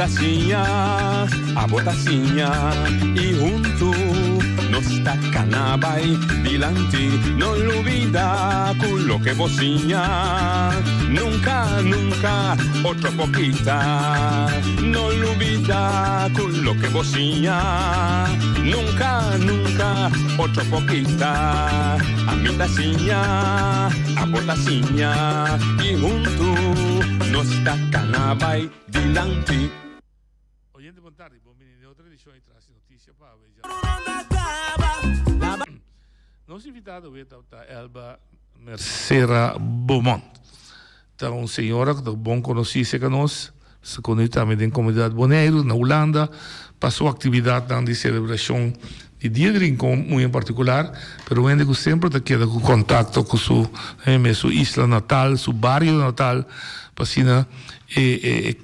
ta siña, abo ta siña i huntu nos ta kana bai dilanti. No lubida ku loke bo siña nunka, nunka otro por kita. No lubida ku loke bo siña nunka, nunka otro por kita. Ami ta siña, abo ta siña i huntu nos ta kana bai dilanti. Oyente bon tardi, bon bini den otro edicion di Tras di Noticia pa awe dja. Nos invitado awe ta Elba Mercera Beaumont. Ta un señora cu ta bon conoci cerca nos, se conoci tambe den comunidad Boneiru, na Hulanda, pa su actividadnan di celebracion di Dia di Rincon muy en particular, pero un hende cu semper ta keda cu contacto cu su su isla natal, su bario natal, pa asina e e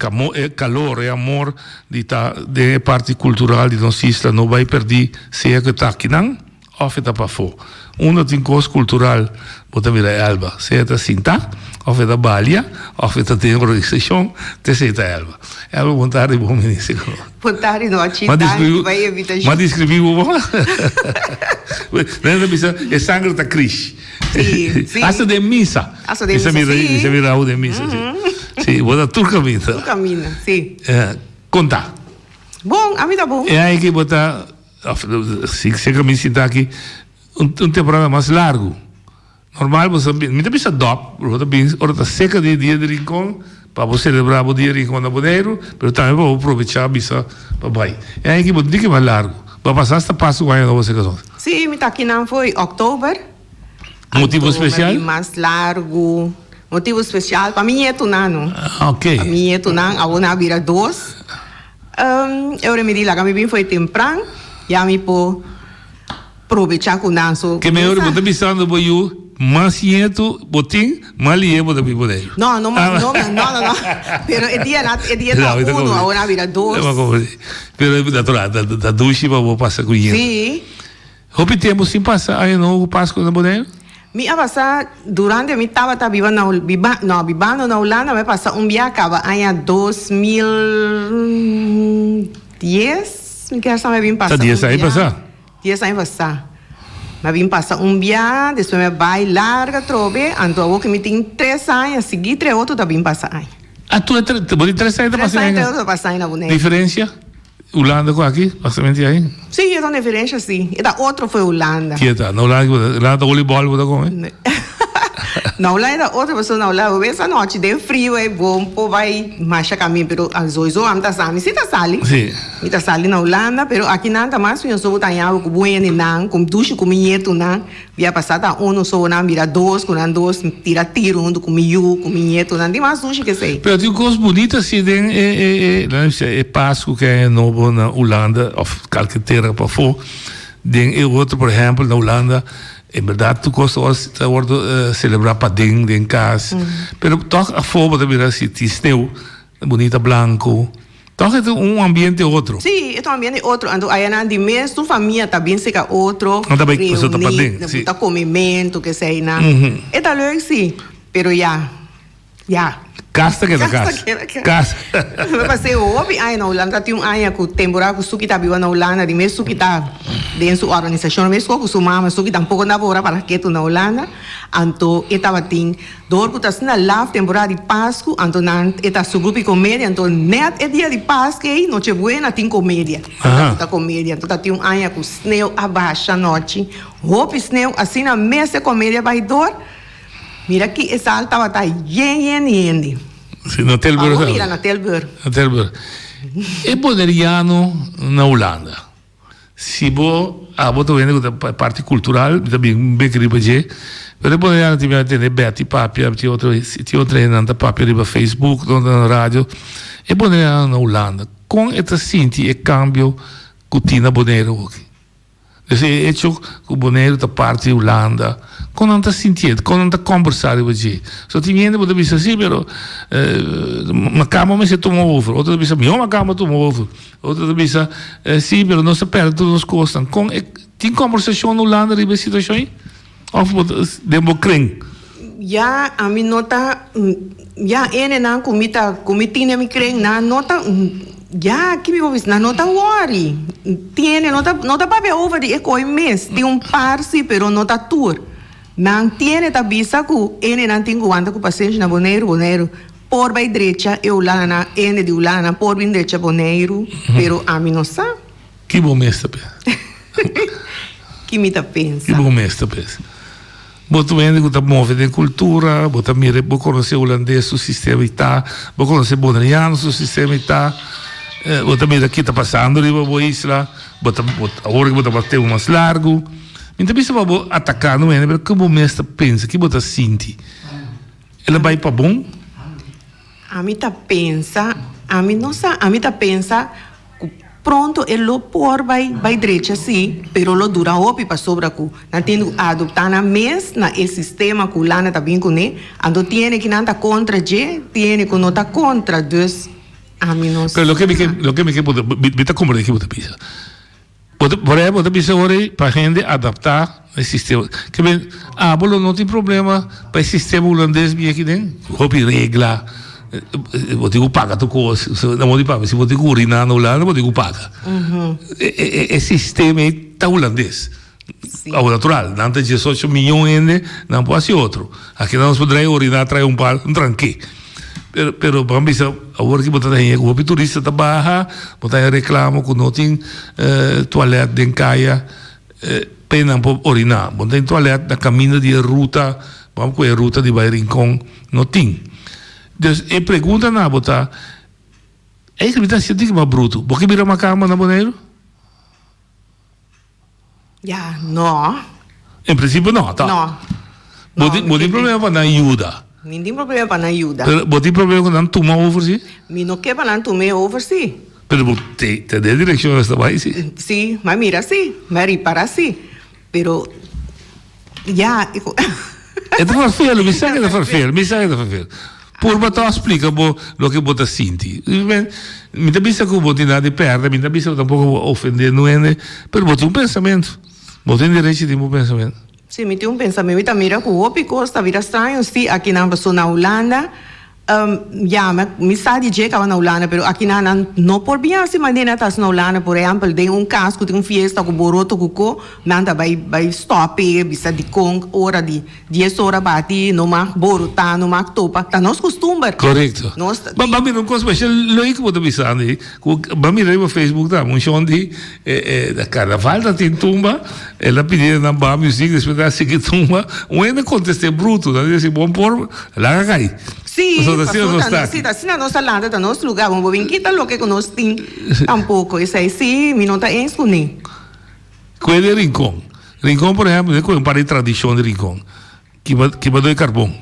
calor, e amor di ta den e parti cultural di nos isla no bay perdi, sea cu e ta akinan. Of e ta pafó. Unda tin kos kultural bo ta mira Elba. Sea e ta sintá, of e ta balia, of e ta den organisashon, te esei ta Elba. Elba bon tardi bon minister. Bon tardi nochi, danki pa e invitashon. M'a deskribí bo bon? Nan ta bisa e sanger ta krish. Sí, sí. Hasta den misa. Hasta den misa, sí. Mi sa mira awo den misa, sí. Sí, bo ta tur kaminda. Tur kaminda, sí. Konta. Bon, ami ta bon. E aña aki bo ta. Si seker mi sinta aki un temporada mas largu. Normal bo sa mi ta bisa dòp, bo ta bin ora ta seka di e dia di Rincon pa bo selebrá bo dia di Rincon na Boneiru, pero tambe pa bo probechá bisa pa bai. E aña aki bo tin ke mas largu. Bo a pasa asta Pasku aña nobo seka nos. Sí, mi ta akinan fo'i òktober. Motibu spesial? Anto mi a bin mas largu. Motibu spesial pa mi ñetunan no. Oke. Pa mi ñetunan, awor nan a bira dos. E ora mi di laga mi bin fo'i tempran, ya mi por probecha ku nan. So, Ke mehor bo ta bisando bo yu, mas ñetu bo tin, mas lihe bo ta bin por ellos. No, no, no, no, no, no. Pero e dia na, e dia ta uno, awor a bira dos. Pero natural, ta dushi pa bo pasa ku ñetu. Si. Hopi tempu sin pasa Aña Nobo ku Pasku na Boneiru? Mi a pasa durante mi tabata biba na biba no bibando na Hulanda mi a pasa un bia kaba aña 2010 mi kier sa mi a bin pasa Ta dies un aña bia pasa? Dies aña pasa mi a bin pasa un bia despues mi a bai larga atrobe anto awor ku mi tin tres aña sigui tres otro ta bin pasa aña. Ah tur e tres bo tin tres aña ta Tres pasa aña aña? tres otro ta pasa aña na Boneiru. Diferencia? Hulanda ku aki, bastamente ai. Sí, e ta un diferensha sí. E ta otro fo'i Hulanda. Ki e ta? Na Hulanda ki bo ta? Hulanda ta olibòl bo ta kome? Na Hulanda e ta otro pasobra na Hulanda bo bes anochi den friu ei bo por bai masha kamin pero soiso ami ta sa mi si ta sali. Sí. Mi ta sali na Hulanda pero aki nan ta mas mihor so bo ta haña bo ku bo hendenan ku dushi ku mi ñetunan. Bia pasá ta unu so nan bira dos ku nan dos tira tiro huntu ku mi yu ku mi ñetunan tin mas dushi ke esei. Pero tin kos bunita si den e e e nan bisa e Pasku ke aña nobo na Hulanda of kalke tera pafó den e otro por ehèmpel na Hulanda en bèrdat tur kos ta wòrdu selebrá paden den kas pero tòg afó bo ta mira si tin sneu Bunita blanco. Toch e ta un ambiente otro. Sí, e ta un ambiente otro. Anto ayanan di mes tur famia ta bin seca otro, Nan ta bai pasobra ta reuni, paden, nan sí. ta comemento, keseinan. E ta leuk sí, pero ya, ya. Cas ta keda cas. Cas ta keda cas. Cas. Mi pas'é hopi aña na Hulanda, ta tin un aña cu temporada cu Suki ta biba na Hulanda, di mes Suki ta den su organisacion, mes cu su mama, Suki tampoco no a bora para ketu na Hulanda, anto e tabatin. Dor ku ta asina laf temporada di Pasku, anto nan e ta su grupo di komedia, anto nèt e dia di Pasku ei, Nochebuena, tin komedia. Anto ta komedia, anto ta tin un aña ku sneu a basha anochi, hopi sneu, asina mes e komedia bai dor, mira ki e sal tabata yen yen di hende. Si, na Tilburg. Pa bo mira na Tilburg. Na Tilburg. E boneriano na Hulanda. Si bo abo ta wende ku ta parti kultural mi ta bin bek riba dje pero e boneriano tin mi a tende Betty papia tin otro tin otro hendenan ta papia riba Facebook no na radio e boneriano na Hulanda kon e ta sinti e kambio ku tin na Boneiru awoki dus e hecho ku Boneiru ta parti di Hulanda kon nan ta sintié kon nan ta kombersa riba dje so tin hende bo ta bisa si pero makamba mester tuma over otro ta bisa mihó makamba tuma over. Otro ta bisa, Sí, pero nos ta pèrdè tur nos kosnan. Kon e tin kòmbersashon na Hulanda riba e situashon ei? Òf bo ta den bo kren? Ya, ami no ta, ya hendenan ku mi ta, ku mi tin den mi kren, nan no ta, Ya, ki mi por bisa? Nan no ta worry. Tiene, no ta, no ta papia over di e koe mes. Tin un par si, pero no ta tur. Nan tiene ta bisa ku ene nan tin ku wanta ku pasenshi na Boneiru, Boneiru por bai drecha e Hulanda, ene di Hulanda por bin drecha Boneiru, pero ami no sa. Ki bo mes ta pensa? Ki mi ta pensa? Ki bo mes ta pensa? Bo ta un hende ku ta move den kultura, bo ta mira, bo konosé hulandes su sistema i ta, bo konosé boneriano su sistema i ta, bo ta mira ki ta pasando riba bo isla, bo ta, awor ku bo ta mas tempu mas largu. Mi ta bisa pa bo ataká un hende, pero ke bo mes ta pensa, ke bo ta sinti? El a bai pa bon? Ami ta pensa, ami no sa, ami ta pensa Cu pronto e lo por bay bay drecha si, pero lo dura hopi pasobra cu nan tin cu adopta nan mes na e sistema cu Hulanda ta bin cune, anto tiene ki nan ta contra dje, tiene cu no ta contra, dus ami no Pero loke mi ke, loke mi ke puntra, mi ta comprende ki bo ta bisa. Bo ta, por ehempel, bo ta bisa ora ei pa hende adaptá na e sistema. Ke men, abo lo no tin problema pa e sistema hulandes bin aki den? Hopi regla, bo tin ku paga tur kos. Na modo di papia, si bo tin ku uriná na Hulanda, bo tin ku paga. E sistema ei ta hulandes. Abo natural, nan ta diesocho miyon hende, nan por hasi otro. Aki nan nos por draai oriná trae un par, un tranke. Pero, pero ban bisa, awor ki bo ta haña ku hopi turista ta baha, bo ta haña reklamo ku no tin tualèt den kaya pa nan por oriná. Bo no tin tualèt na kaminda di e ruta, ban ku e ruta di bai Rincon, no tin. Dus e pregunta na bo ta, Eigenlijk mi ta sinti ki bo a brutu. Bo ke bira makamba na Boneiru? Ya, no. En principio no, ta? No. Bo tin, bo tin problema pa nan yuda? Mi tin problema pa nan yuda. Pero bo tin problema ku nan tuma over si? Mi no ke pa nan tuma e over si. Pero bo te, te den direkshon esta bai si? Si, m'a mira si, m'a ripara si. Pero, ya, e ku. E ta farfelu, mi sa ke ta farfelu, mi sa ke ta farfelu. Purba ta splika bo loke bo ta sinti. Mi ta bisa ku bo tin nada di pèrdè, mi ta bisa ku tampoko bo a ofendé nu hende, pero bo tin un pensamentu. Bo tin derecho di tin bo pensamentu. Sí, mi tin un pensamentu. Mi ta mira ku hopi kos ta bira straño sí akinan pasobra na Hulanda ya mi sa di dje kaba na Hulanda pero akinan nan no por bin hasi manera nan ta hasi na Hulanda. Por ehèmpel den un kas ku tin un fiesta ku boroto ku ko nan ta bai bai stòp e bisa dikon ora di Dies ora bati, no mag borotá, no mag topa. Ta nos kustumber. Korekto. Nos ta. Ban mira un kos masha leuk bo ta bisa mi. Ku ban mira riba Facebook tambe un shon di e karnaval ta tin tumba, el a pidi nan baha muzik despues nan a sigui tumba. Un hende kontest'é brutu, nan di si bon por laga kai. Sí, pasobra ta nos, asina nos a lanta, ta nos lugá. Bo bin kita loke ku nos tin tampoko. Esei sí mi no ta eens kuné. Kue di Rincon. Rincon por ehempel, kue un par di tradishon di Rincon. Kiba kibadó e karbon.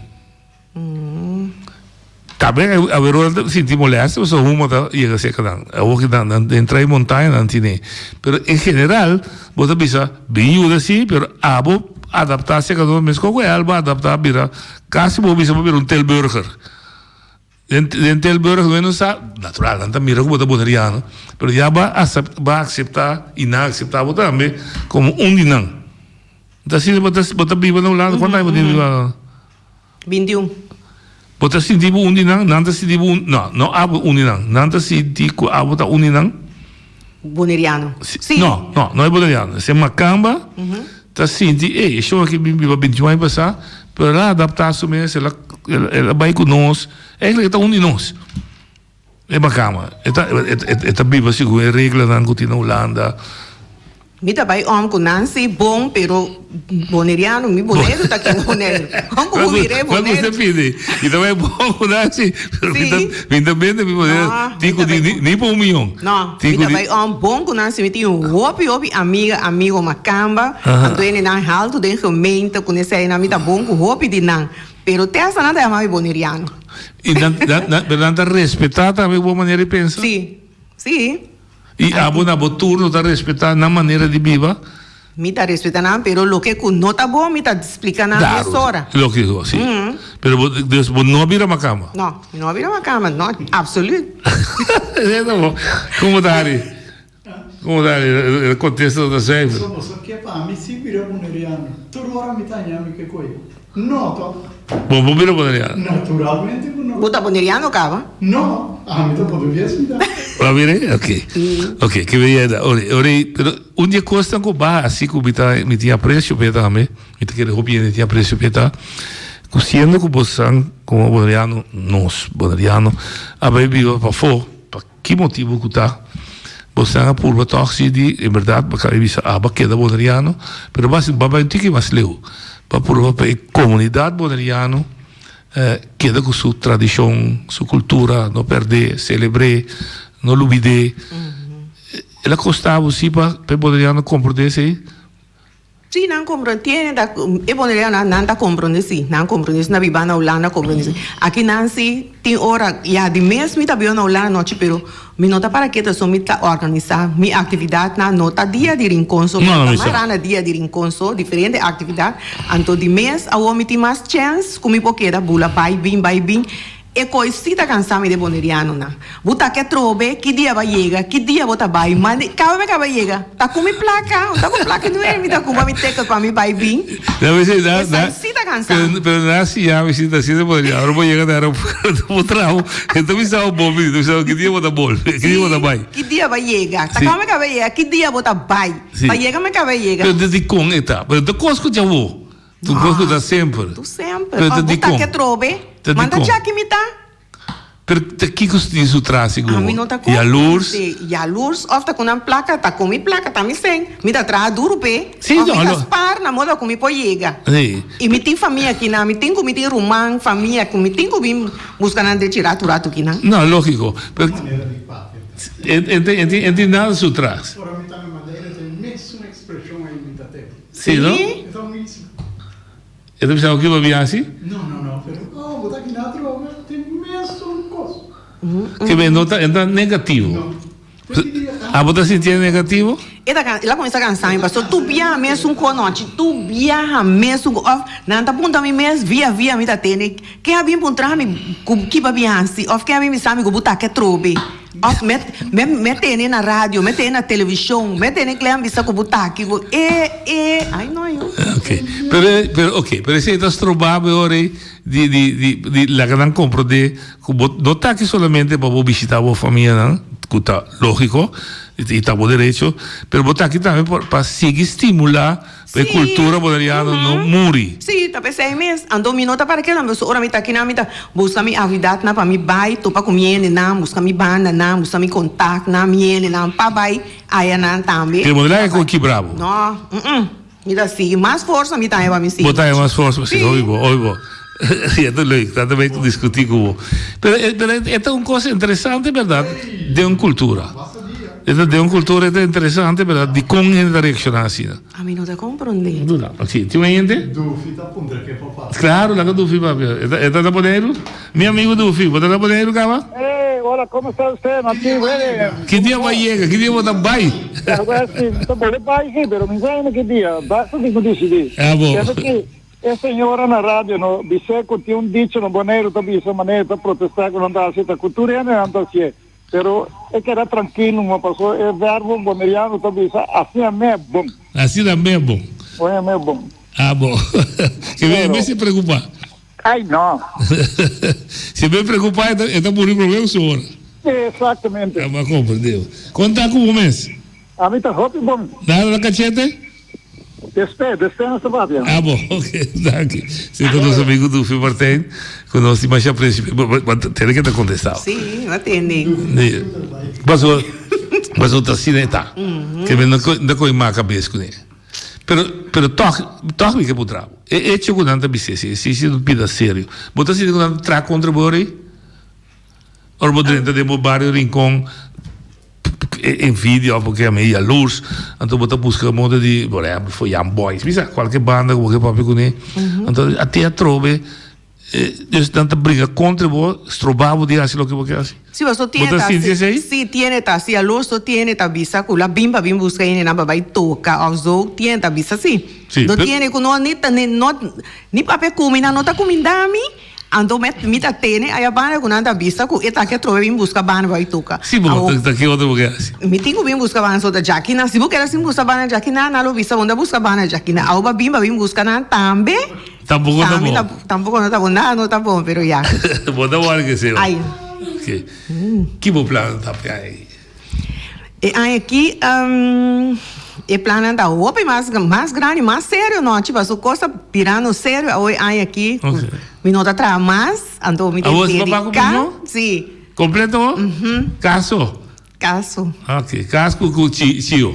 Tambe awe ta sinti molèste pasobra huma ta yega serka nan. Awor ki nan nan den trai montaña nan tine. Pero en general bo ta bisa bin yuda si pero abo adaptá serka nos meskos ku Elba adaptá bira kasi bo bisa bo bira un Tilburger. Den den Tilburg no hende sa, natural nan ta mira ku bo ta boneriano, pero ya bo a bo a akseptá i nan a akseptá bo tambe komo un di nan. Ta asina bo ta bo ta biba na Hulanda, kuantu aña bo tin biba na? Bintiun. Bo ta sinti bo un di nan, nan ta sinti bo un, no, no abo un di nan, nan ta sinti ku abo ta un di nan? Boneriano. Si. No, no, no e boneriano. Esei makamba ta sinti, ey, e shon aki bin biba bintiun aña pasá, pero el a adaptá su mes, el a, el a bai ku nos. Eigenlijk e ta un di nos. E makamba. E ta, e ta biba segun e reglanan ku tin na Hulanda. Mi ta bai om ku nan si bon pero boneriano mi boneiru ta ken boneiru om ku bo mira e boneiru. Wak usted pidi mi ta bai bon ku nan si pero mi ta mi ta bende mi boneiru tin ku di ni pa un miyon. No mi ta bai om bon ku nan si mi tin hopi hopi amiga amigo makamba anto hende nan haltu den gemeente ku nesei nan mi ta bon ku hopi di nan pero te hasta nan ta yama mi boneriano. I nan nan pero nan ta respeta tambe bo manera di pensa? Si si. I abo na bo turno ta respetá nan manera di biba? Mi ta respetá nan, pero loke ku no ta bon mi ta splika nan mesora. Claro, loke ku si. Pero bo, dus bo no a bira makamba? No, mi no a bira makamba, no, absoluut. Esei ta bon. Komo ta, Harry? Como ta e contesta ta zuiver. So boso ke pa mi si bira boneriano? Tur ora mi ta haña mi ke koe. No toch? Bo bo bira boneriano? Naturalmente ku no. Bo ta boneriano kaba? No, ami ta portugues mi ta. Bo a bira? Ok. Ok, ke bia ta. Ori, ori, pero un di e kosnan ku bo a hasi ku mi ta, mi tin apresio p'e tambe, mi ta kere hopi hende tin apresio p'e ta, ku siendo ku bo san komo boneriano, nos boneriano a bai biba pafó, Pa ki motibu ku ta? Bosan a purba tòg si di en bèrdat bo kaba bisa aba keda boneriano, pero bo a bai un tiki mas leu pa purba pa e komunidat boneriano keda ku su tradishon, su kultura, no pèrdè, selebr'é, no lubid'é. El a kosta bo si pa e boneriano komprondé esei? Sí, nan comprende, tiene ta, e bonerianonan nan ta comprende sí, nan comprende si nan biba na Hulanda comprende sí. Aki nan sí tin ora, ya di mes mi ta biba na Hulanda nochi pero mi no ta para keto so mi ta organisa mi actividadnan, no ta dia di Rincon so, mi no ta mara na dia di Rincon so, diferente actividad, anto di mes awor mi tin mas chens cu mi por keda bula bay bin bay bin. E koi si ta kansa mi de bonerianonan. Bo ta ke trobe, ki dia bo a yega, ki dia bo ta bai, mande, kaba mi kaba yega, ta ku mi plaka, ta ku plaka nuer mi ta kumpra mi ticket pa mi bai bin. Esai si ta kansa mi. Pero na siña mi si ta siendo boneriano, ora bo yega na aeropuerto bo traha, e ta bisa bo bon bini, ta bisa bo ki dia bo ta bolbe, ki dia bo ta bai. Ki dia bo a yega, ta kaba mi kaba yega, ki dia bo ta bai, pa yega mi kaba yega. Pero dikon e ta? Pero ta kos ku dja bo. Tu kos ku ta semper. Tu semper. Pero ta dikon? Bo ta ke trobe? Ta Manda dikon? djaki mi ta. Pero ta kiko tin su tras sigur? Ami no ta kon. Yalurs? Si, yalurs of ta ku nan plaka, ta ku mi plaka, ta mi sen. Mi ta traha duru p'e. Si, Of no, mi ta lo. spar na moda ku mi por yega. Si. I mi tin famia akinan, mi tin ku mi tin ruman, famia ku mi tin ku bin buska nan drechi ratu ratu kinan. No, lógiko. Pero Manera di papia. e e e e tin nada su tras. Ora mi ta na Madeira ta e mesun ekspreshon ei mi ta tende. Sí, no? E ta un isla. E ta bisa ku bo biasi? No, no, no, pero oh, bo ta kina atrobe, tin mesun kos. Ke men no ta, e ta negativo. No. Te ki dia Ah, bo ta sintié negativo? E ta el a kuminsá kansa mi, pasobra tur biaha mesun kos nochi, tur biaha mesun kos, òf nan ta puntra mi mes via via mi ta tende, ken a bin puntra mi ku ki bo a bin hasi, òf ken a bin bisa mi ku bo ta ke atrobe. Of me me me tene na radio, me tene na television, me tene klen bisa ku bo ta aki ku e e ai no yu. Ok, pero pero ok, pero esei ta stroba bo e ora ei di di di di laga nan komprondé ku bo no ta aki solamente pa bo bishita bo famianan, ku ta lógiko i ta bo derecho, pero bo ta aki tambe por pa sigui stimulá Pa e cultura boneriano no muri. Sí, ta p'esei mes. Anto mi no ta para keda, pasobra ora mi ta akinan mi ta buska mi avidatnan pa mi bai topa ku mi hendenan, buska mi bandanan, buska mi kontaktnan, mi hendenan pa bai ayanan tambe. Pero bo no laga ku kibra bo? No, mm-mm. Mi ta sigui. Mas forsa mi ta haña pa mi sigui. Bo ta haña mas forsa pa sigui. Hopi bo, hopi bo. Sí, e ta leuk. Ta tambe diskutí ku bo. Pero, pero e ta un kos interesante, bèrdat, den un kultura. E ta den un cultura e ta interesante pero dicon hende ta reacciona asina. Ami no ta comprende. Ok, tin un hende? Dufi ta puntra ke por papia. Claro, laga Dufi papia. E ta e ta na Boneiru? Mi amigo Dufi, bo ta na Boneiru caba? Hey, hola, ¿cómo está usted, Martín? Bueno, Ki dia bo a yega? Ki dia bo ta bai? Ya, bueno, sí, mi ta bolbe bai, sí, pero mi sa ainda ki dia. Basta di mi dicidí. Ah, bo. Kende ki e señora na radio no bis'é ku tin un dicho na Boneiru ta bisa manera e ta protestá ku nan ta hasi ta ku tur hende nan ta hasié. Pero e keda trankil un paso e verbo boneriano ta bisa asina me bon. Asina me bon. Asina me bon. Ah bon. Ke me mester preocupa. Ay no. Si me preocupa e ta e ta muri prome ku su ora. Exactamente. Ah bo a comprende. Kon ta ku bo mes? Ami ta hopi bon. Nada na cachete? Despe, despe nos ta papia. Ah bon, ok, danki. Si ta nos amigo Dufi Martijn, cu nos tin masha aprecio p'e. Bo bo tene ke ta contesta. Si, bo a tende. Paso, paso ta asina e ta. Ke mi no ta coge mas cabes cune. Pero, pero toch, toch mi ke puntra bo. E hecho cu nan ta bisa esey, esey si un bida serio. Bo ta sinti cu nan ta traha contra bo ora ey? Ora bo drenta den bo bario Rincon, envidia of bo ke yama e yalurs, anto bo ta buska moda di, por ehempel, for Jan Boys, mi sa kualke banda ku bo ke papia kuné, anto a te atrobe, dus nan ta bringa kontra bo, stroba bo di hasi loke bo ke hasi. Si boso Bo tiene ta ta sinti esei? si tiene ta si yalurs so tiene ta bisa ku la bin pa bin buska hendenan pa bai toka of zo tiene ta bisa si. Si, No pero tiene ku no ni ta ni no ni papia ku mi nan no ta kuminda mi. Anto met mi ta tene aya banda ku nan ta bisa ku e ta ke atrobe bin buska banda pa bai toka. Si bo ta ke otro bo ke hasi? Mi tin ku bin buska banda so ta djakinan. Si bo keda sin buska banda djakinan nan lo bisa bo no ta buska banda djakinan. Awo ba bin ba bin buska nan tambe. Tampoko ta bon. Tampoko no ta bon. Nada no ta bon pero ya. Bo ta wòrdu ke seo. Ai. Oke. Ki bo plan ta pa e aña aki? E aña aki e plannan ta hopi mas mas grandi, mas serio nochi pasobra kos ta birando serio awo e aña aki. Mi no ta traha mas anto mi ta dedica. Si. Completo? Caso? Caso. Ok, cas cu cu chio.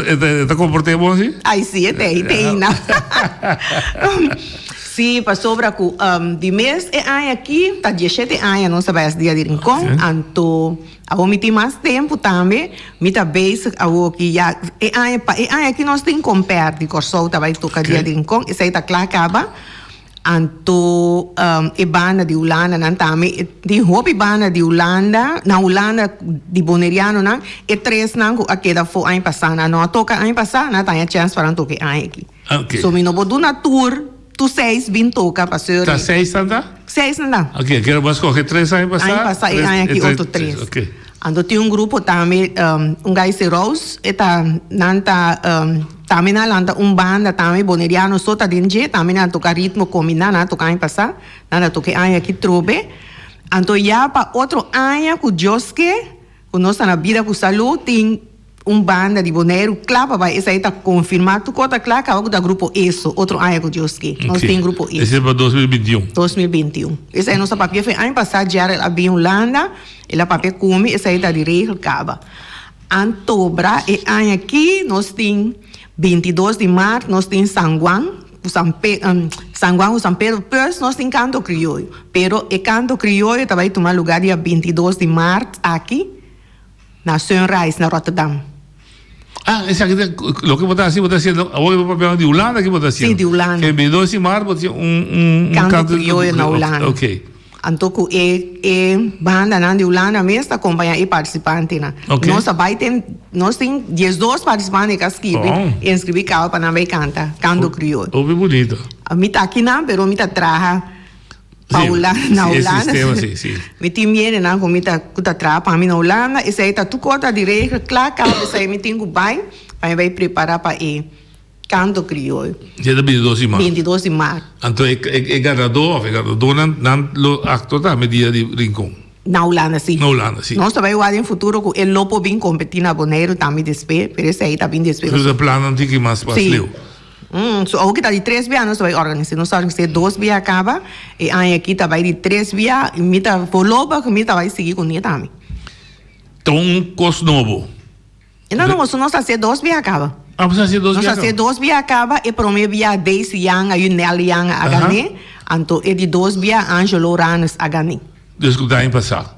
E ta comporte bon si? Ay si, e tei, tei na. Si, pasobra cu di mes e aña aki ta dieshete aña nos ta bai haci Dia di Rincon, anto awor mi tin mas tempo tambe, mi ta bezig awor ki ya e aña pa e aña aki nos tin compare di Corsou ta bai toca Dia di Rincon, esey ta cla caba. Anto e banda di Hulanda nan tambe tin hopi banda di Hulanda, na Hulanda di Bonerianonan, e tresnan ku a keda afó aña pasá nan no a toka aña pasá, nan a taña chèns pa nan toka e aña aki. So mi no por duna tur, tur seis bin toka pasobra. Ta seis nan ta? Seis nan ta. Oke, kere bo a skohe tres aña pasá. Aña pasá e aña aki otro tres. Anto tin un grupo tambe, un Gaise Rose, e ta nan ta. Tambe nan a lanta un banda tambe boneriano so ta den dje, tambe nan a toca ritmo combina, nan a toca aña pasa, nan a toca e aña aki trobe. Anto ya pa otro aña cu Dios ke, cu nos ta na bida cu salud, tin un banda di Boneiru cla pa bay, esai ta confirma tur cos ta cla caba cu ta grupo Eso, otro aña cu Dios ke, nos tin grupo Eso. Esei pa 2021. 2021. Esai nos a papia fe aña pasa Gerald a bin Hulanda, el a papia cu mi, esai ta di regel caba. Antobra e aña aki nos tin 22 di maart nos tin San Juan ku San Pe San Juan ku San Pedro pues nos tin kanto krioyo pero e kanto krioyo ta bai tuma luga dia 22 di maart aki na Sunrise na Rotterdam. Ah esaki ta loke bo ta hasi bo ta hasiendo awor bo papia di Hulanda ki bo ta hasiendo? Si di Hulanda. E 22 di maart bo tin un un kanto krioyo na Hulanda. Ok. Anto ku e e bandanan di Hulanda mes ta kompañá e partisipantenan. Oké. Nos a bai ten nos tin diesdos partisipante ku a skibi Oh. inskribí kaba pa nan bai kanta kanto kriol. Hopi bunito. Mi ta akinan pero mi ta traha pa Sí, Hulanda na sí, e Hulanda. sistema, sí, sí. Mi tin miendenan ku mi ta ku ta traha pa mi na Hulanda esei ta tur kos ta di regel kla kaba esei mi tin ku bai pa mi bai prepará pa e Canto Criollo. Dje ta 22 di maart. 22 di maart. Anto e e ganadó of e ganadónan nan lo actua tambe dia di Rincon. Na Hulanda si. Na Hulanda si. Nos ta bai wak den futuro cu e lo por bin competi na Boneiru tambe despues, pero esey ta bin despues. Entonces e plannan tin ki mas mas Si. leu. So awo ki ta di tres bia nos ta bai organisa. Nos ta organisa dos bia caba, e aña aki ta bai di tres bia y mi ta voorlopig mi ta bai sigui cune tambe. Ta un cos nobo. No, no, nos a hacié dos bia caba. Ah, boso a hacié dos Nos bia a hacié caba. dos bia caba, e prome bia Daisy Yang a yu Nelly Yang a gané, anto e di dos bia Angelo Ranes a gané. Dus cu ta aña pasá?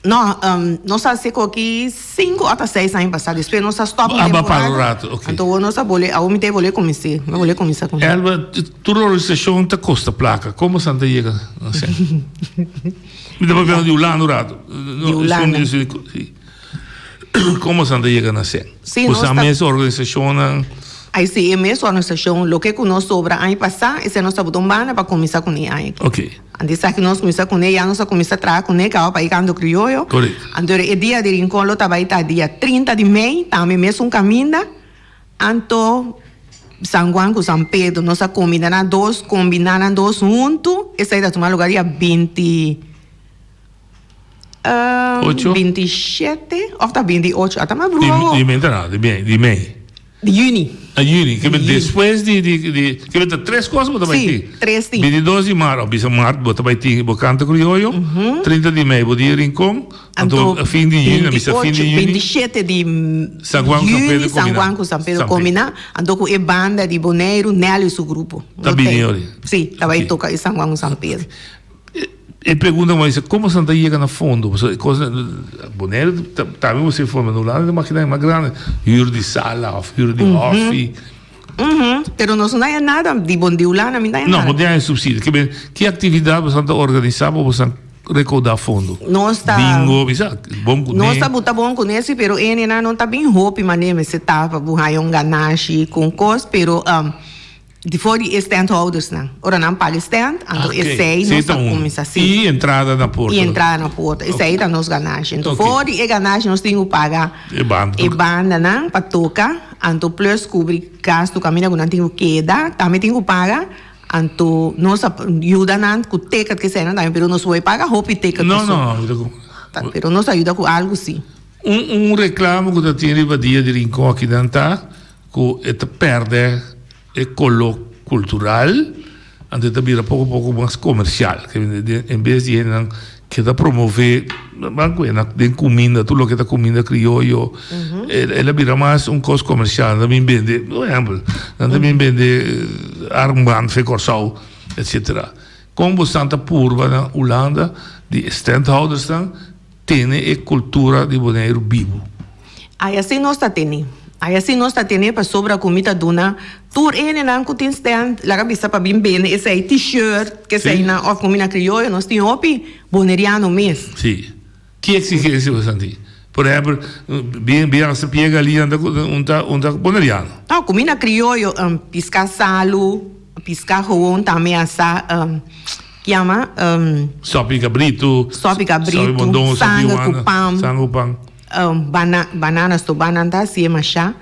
No, nos a hacié coki cinco ota seis aña pasá, despues nos a stop un Ah, ba para temporada, un rato, ok. anto awor nos a bolé, awor mi ta bolé cuminsé, mi a bolé cuminsá cu. Elba, tur organisacion ta costa placa, como esnan ta yega na cen? Mi ta papia di Hulanda un rato. Di Hulanda. Si. Como esnan ta yega na cen? Sí, Bo nos sa ta- mes organisacionnan. Ai sí, e mes organisacion, loke cu nos sobra aña pasá, esei nos tabata un banda pa cuminsa cune e aña aki. Ok. Antes esaki nos cuminsa cune, ya nos a cuminsa traha cune caba pa e canto crioyo. Correcto. Anto e dia di Rincon lo ta bay ta dia 30 di mei, tambe mesun caminda. Anto San Juan cu San Pedro, nos a combina nan dos, combina nan dos hunto, esei ta tuma lugar dia 20. Ocho? 27 of ta 28? Ata ma brua Di, di mei ta di mei, di mei. Di juni. A juni, ke Di juni. despues di di di ke ta tres kos bo ta bai Sí, tin. tres tin. 22 di maart, of bisa maart bo ta bai tin bo kanta krioyo, 30 di mei bo di Rincon, anto fin di juni, bisa fin di juni. 27 di San Juan ku San juni, Pedro San kombiná. Juan ku San Pedro San Pedro. kombiná, anto ku e banda di Boneiru, Nelly su grupo. Ta bini ori. Sí, ta bai Ok. toka e San Juan ku San Pedro. E pregunta ku bo como esnan ta yega na fondo? Pasobra e kos Boneiru tambe bo ser forma, na Hulanda ta makina mas grandi, huur di sala of huur di hòfi. Pero nos no haya nada di bon di Hulanda mi no haya No, nada. bo tin haya subsidio. Ke men ki aktividat boso ta organisá pa boso rekoudá fondo? Nos ta. Bingo, mi sa, bon kuné. Nos ta buta bon kuné si, pero ene nan no ta bin hopi manera mester ta pa bo haya un ganashi ku un kos, pero. Di for di e standhoudersnan. Ora nan paga e stand, anto esei nos ta kuminsá. Si. I entrada na porta. I entrada na porta. Esei ta nos ganashi. Anto for di e ganashi nos tin ku paga e banda. E bandanan pa toka, anto plus kubri gastu kaminda ku nan tin ku keda, tambe tin ku paga. Anto nos a yuda nan ku ticket keseinan tambe, pero nos por paga hopi ticket. No, no. Pero nos a yuda ku algu si. Un reklamo ku ta tin riba dia di Rincon akinan ta ku e ta pèrdè e koló kultural, anto e ta bira poko poko mas komersial. En bes di hendenan ke ta promové ban ku den kuminda, tur loke ta kuminda krioyo, el a bira mas un kos komersial. Nan ta bin bende, por ehèmpel, nan ta bin bende armband fe Kòrsou, etsetera. Kon bosan ta purba na Hulanda di e standhoudersnan Tene e kultura di Boneiru bibu. Ai así nos ta tene. Ai así nos ta tene pasobra ku mi ta duna tur e hendenan ku tin stand laga bisa pa bin bende esei t-shirt keseinan òf ku mi na krioyo nos tin hopi boneriano mes. Sí. Ki eksigensia bo santi? Por ehèmpel, bin bin hasta pia galiña un ta un ta boneriano. No, ku mi na krioyo piská salu, piská gewoon tambe asá. Yama Sopi kabritu, Sopi kabritu, sanger ku pan, sanger ku pan. Bana, banana stobá nan ta hasié mashá,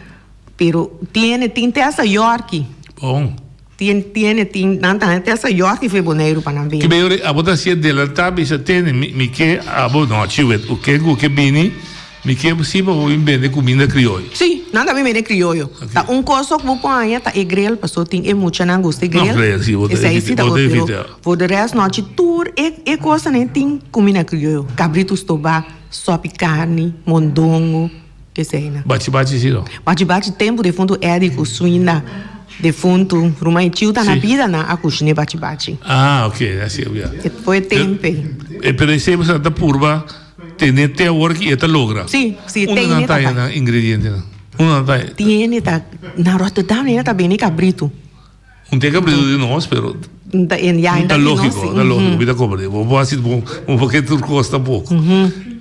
pero tiene tin te hasta yòrki. Bon. Tien, tiene tin, nan ta te hasta yòrki for Boneiru pa nan bini. Ki meyori abo ta hasié delantá bisa tene mi, mi ke abo no chiwet, u ken ku ke bini. Mi ke si pa bo bin bende kuminda krioyo. Sí, nan ta bin bende krioyo. Ta un kos ku bo por haña ta e grill, pasobra tin e muchanan gusta e grill. No, grill sí, bo ta Esei sí ta bo ta pero evita. for de rest nochi tur e e kosnan tin kuminda krioyo. Kabritu stobá, sòpi karni, mondongo, eseinan. Bachi bachi sí no? Bachi bachi tempu defuntu Eddie ku Swinda defuntu ruman e chiu ta na bida nan a kushiné bachi bachi. Ah, ok, así ya. E foi e tempu ei. Pero esei bo sa ta purba. Tene te awor ki e ta logra. Sí, sí, Unda tene nan ta ta bai. nan ingredientenan? Unda nan ta? Tiene ta na Rotterdam e ta bini kabritu. Un te kabritu di nos, pero Ta en ya ta di nos, lógiko, sí. ta lógiko, mi ta komprende. Bo por hasi bo bo ke tur kos tampoko.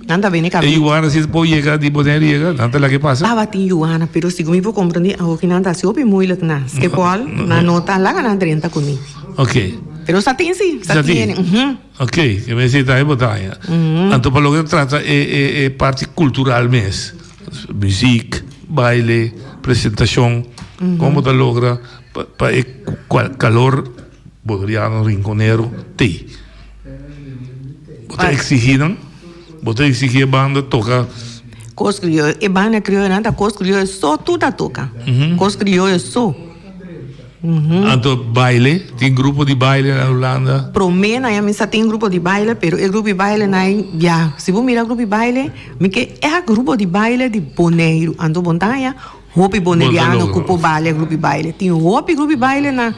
Nan ta bini E kabritu. yuana si por yega di Bonaire yega, nan ta laga e pasa. Tabatin yuana, pero segun mi por komprende awor ki nan ta hasi hopi moeilijk na Schiphol, nan no ta laga nan drenta kuné. Oké. Pero sa tin si, sa Sa tin. tiene. Mhm. Ok, ke mester ta e botaña. Anto pa loke ta trata e e e parti kultural mes, muziek, baile, presentashon, kon bo ta logra pa pa e kalor boneriano, rinkonero t'ei? Bo ta eksihí nan? Bo ta eksihí e banda toka? Kos krioyo, e banda krioyo nan ta kos krioyo so tur ta toka. Kos krioyo so. Anto baile, tin grupo di baile na Hulanda? Prome nan ya mi sa tin grupo di baile, pero e grupo di baile nan ya, si bo mira grupo di baile, mi ke e grupo di baile di Boneiru, anto bo ta haña hopi boneriano ku por balia grupo di baile. Tin hopi grupo di baile na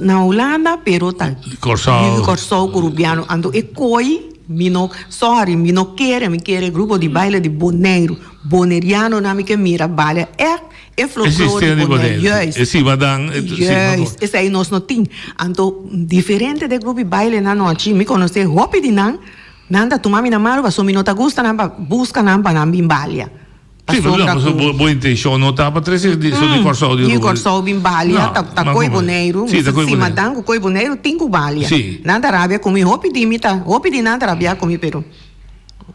na Hulanda, pero ta Kòrsou. Kòrsou ku Rubiano, anto e koi mi no, sorry, mi no kere, mi kere grupo di baile di Boneiru, bonerianonan mi ke mira balia ègt. E folklore di Bonaire, juist. E simadan. Juist, esei nos no tin. Anto diferente de grupo di baile nan nochi, mi konosé hopi di nan, nan ta tuma mi na mano pasobra mi no ta gusta nan pa buska nan pa nan bin balia. Sí, Pasobra pasobra ku. bo intenshon no ta pa trese di esun di Kòrsou di Di Aruba. Kòrsou bin balia, ta ta koi Boneiru. Sí, ta koi Boneiru. Simadan ku koi Boneiru tin ku balia. Sí. Nan ta rabia ku mi, hopi di mi ta, hopi di nan ta rabia ku mi pero.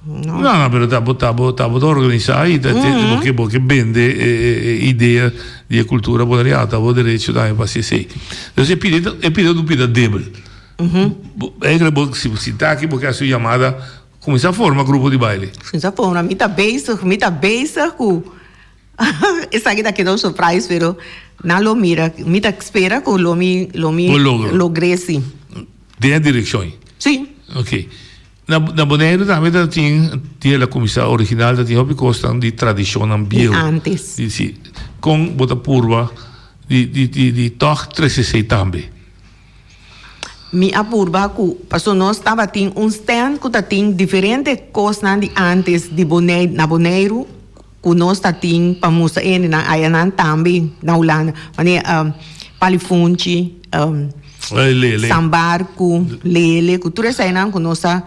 No, no, pero ta bo, ta bo, ta bo ta organisá i ta, bo ke, bo ke bende e, e, e idea di e kultura boneriano, ta bo derecho tambe pa hasi esei. Entonces e pida, e pida ta un pida debel. Bo, eigenlijk bo, si bo sinta aki bo ke hasi un yamada, kuminsá forma grupo di baile. Kuminsá forma, mi ta bezig, mi ta bezig ku esaki ta keda un surprise, pero nan lo mira, mi ta spera ku lo mi, lo mi Bo logra. logr'é si. Den e direkshon. Si. Ok. Na na Boneiru tambe ta tin dia el a kuminsá original ta tin hopi kosnan di tradishonnan bieu. Di ántes. Di si. Kon bo ta purba di di di di tòg trese esei tambe? Mi a purba ku pasobra nos tabatin un stand ku ta tin diferente kosnan di ántes di Bonei na Boneiru ku nos ta tin pa mustra e hendenan ayanan tambe na Hulanda. Manera palifunchi. Lele. Sambarku, lele, ku tur eseinan ku nos ta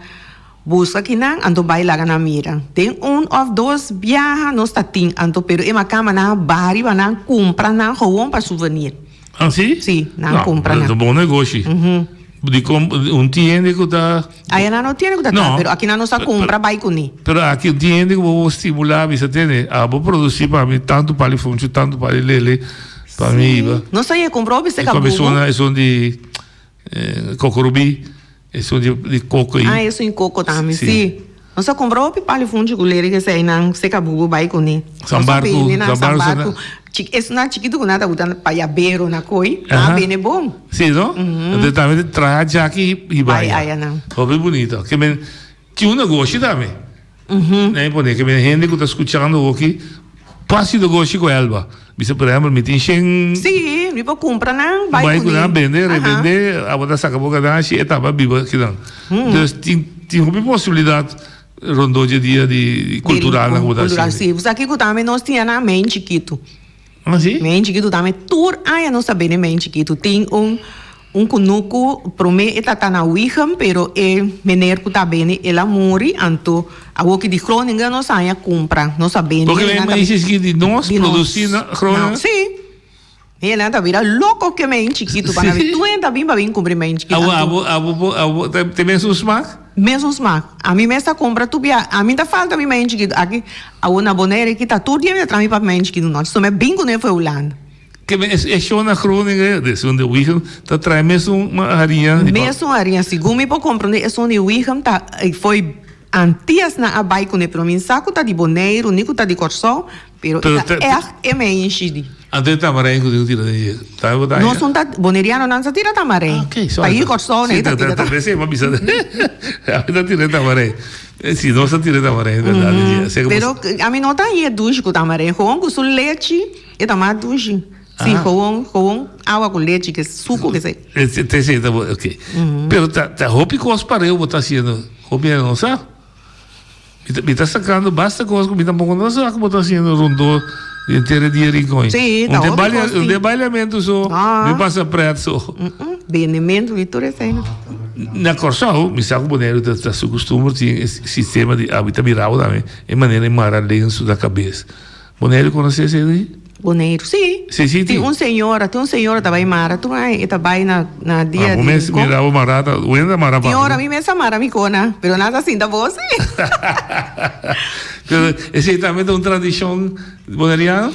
buska kinan, anto bai laga nan mira. Den un òf dos biaha nos ta tin, anto pero e makamba nan a baha riba nan kumpra nan gewoon pa souvenir. Ah, si? Si, nan a kumpra nan. No, bon negoshi. Di kom, un tin hende ku ta. Aya nan no tin hende ku ta traha, pero aki nan nos a kumpra bai kuné. Pero aki un tin hende ku bo por stimulá, bisa tene, abo produsí pa mi tantu pali funchi, tantu pali lele, pa mi hiba. Nos a yega kumpra hopi seka bubu. Esun di kokorubí. Esun di koko ei. Ah, esun di koko tambe, si. Nos a kumpra hopi pali funchi ku leri kesei nan seka bubu bai kuné. San barku, san barku. Esunnan chikitu ku nan ta usa pa yabero na koi, nan a bende bon. Si, no? Entonces tambe ta traha djaki i bai. Bai aya nan. Hopi bunito. Ke men tin un negoshi tambe. Nan e pone ke men hende ku ta skuchando hoki por hasi negoshi ku Elba. Bisa por ehempel mi tin shen. Sí, mi por kumpra nan bai ku. Bai ku nan bende, rebende, abo ta saka bo ganashi e taba biba kinan. Dus tin tin hopi posibilidat rondó dje dia di kultural nan ku bo ta hasi. Sí, bo sa kiko tambe nos tin nan men chikitu. Ah sí? Men chikitu tambe tur aña nos ta bende men chikitu. Tin un Un kunuku promé e ta ta na Wichem pero e mener ku ta bende el a muri anto awoki di Groningen nos a haña kumpra nos a bende. Porque e maíz ki di nos produsi na Groningen? Si hendenan ta bira loko ku e maíz chikitu pa nan tur hende ta bin pa bin kumpra e maíz chikitu. Abo abo abo ta mesun smak? Mesun smak ami mes ta kumpra tur bia ami ta falta mi maíz chikitu aki awo na Bonaire aki ta tur dia mi ta traha mi papia maíz chikitu no so mi a bin kuné for Hulanda. Keme e show na Groningen, esun di Wichem, ta trae mesun harinha di. Mesun harinha, segun mi por comprende esun di Wichem ta foi Antias nan a bai cune pero mi sa cu ta di Boneiru ni cu ta di Corsou pero e ta echt e meinshi di. Anto e tamarijn cu tin tira den dje, ta bo ta haña? Nos un ta Boneriano nan sa tira tamarijn. Ah, ok, sorry. Pa ir Corsou nan e ta tira tamarijn. Si, ta bisa. Ami ta tira tamarijn. Si, nos ta tira tamarijn, berdad. Pero ami no ta haña e dushi cu tamarijn, gewoon cu su lechi. E ta mas dushi. Si, gewoon, gewoon awa ku lechi, ke suku ke sei. Te sei ta bo, ok. Pero ta, ta hopi kos pareu bo ta hasiendo. Hopi hende no sa. Mi ta, mi ta sakando basta kos ku mi tampoko no sa ku bo ta hasiendo rondó di henter e dia Rincon. Si, ta hopi kos si. Un te bailamentu so, mi pasa pret so. Bendementu i tur esei. Na Kòrsou, mi sa ku Boneiru ta, ta su kustumber tin e sistema di, abi ta mira bo tambe, e manera e mara lensu na kabes. Boneiru konosé esei di? Boneiru, sí. Sí, sí, tin. Tin un señora, tin un señora ta bai mara tur aña, e ta bai na, na dia di. Ah, bo mes mira bo mara ta, wende ta mara pa. Tin ora mi mes a mara mi kona, pero nan ta sinta bo sí. Pero esei tambe ta un tradishon boneriano?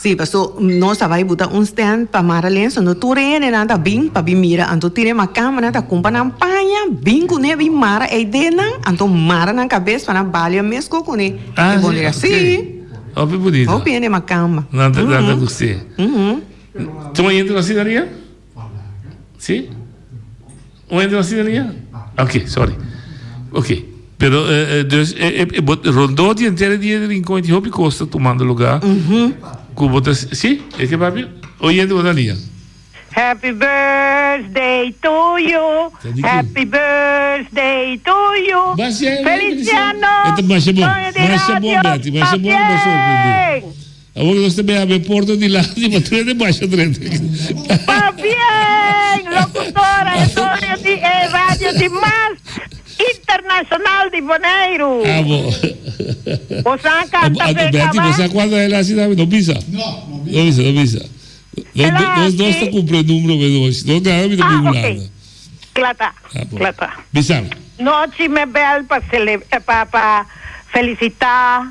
Sí, paso nos ta bai buta un stand pa mara lenso, no tur hendenan ta bin pa bin mira, anto tin e makamanan ta kumpra nan paña, bin kuné bin mara ei den nan, anto mara nan kabes pa nan balia mesko kuné e bonera. Sí. Hopi bunito. Hopi hende makamba. Nan ta nan ta gust'é. Tin un hende na sinaria? Sí? Un hende na sinaria? Ok, sorry. Ok. Pero dus e e bo rondó di henter e dia di Rincon tin hopi kos ta tumando lugá ku bo ta sí? E ke papia? Oyente bo ta lia. Happy birthday to you Happy birthday to you Feliciano E ta masha bon Doño di Masha bon radio Betty Masha bon bo sorprendé Pabien Awor nos ta bay habri e porta dilanti pa tur hende basha drenta Pabien locutora e doño di e radio di mas internacional di Boneiru Abo Boso a canta Abo pe Betty caba bo sa cuanto el a haci tambe No bisa No bisa no bisa Nos dos ta cumpli e numero mes nochi. Nos gana mi ta bin Ah, ok. Hulanda. Kla ta, Ah, bon. kla ta. Bisami. Nochi me bel pa sele pa pa felicita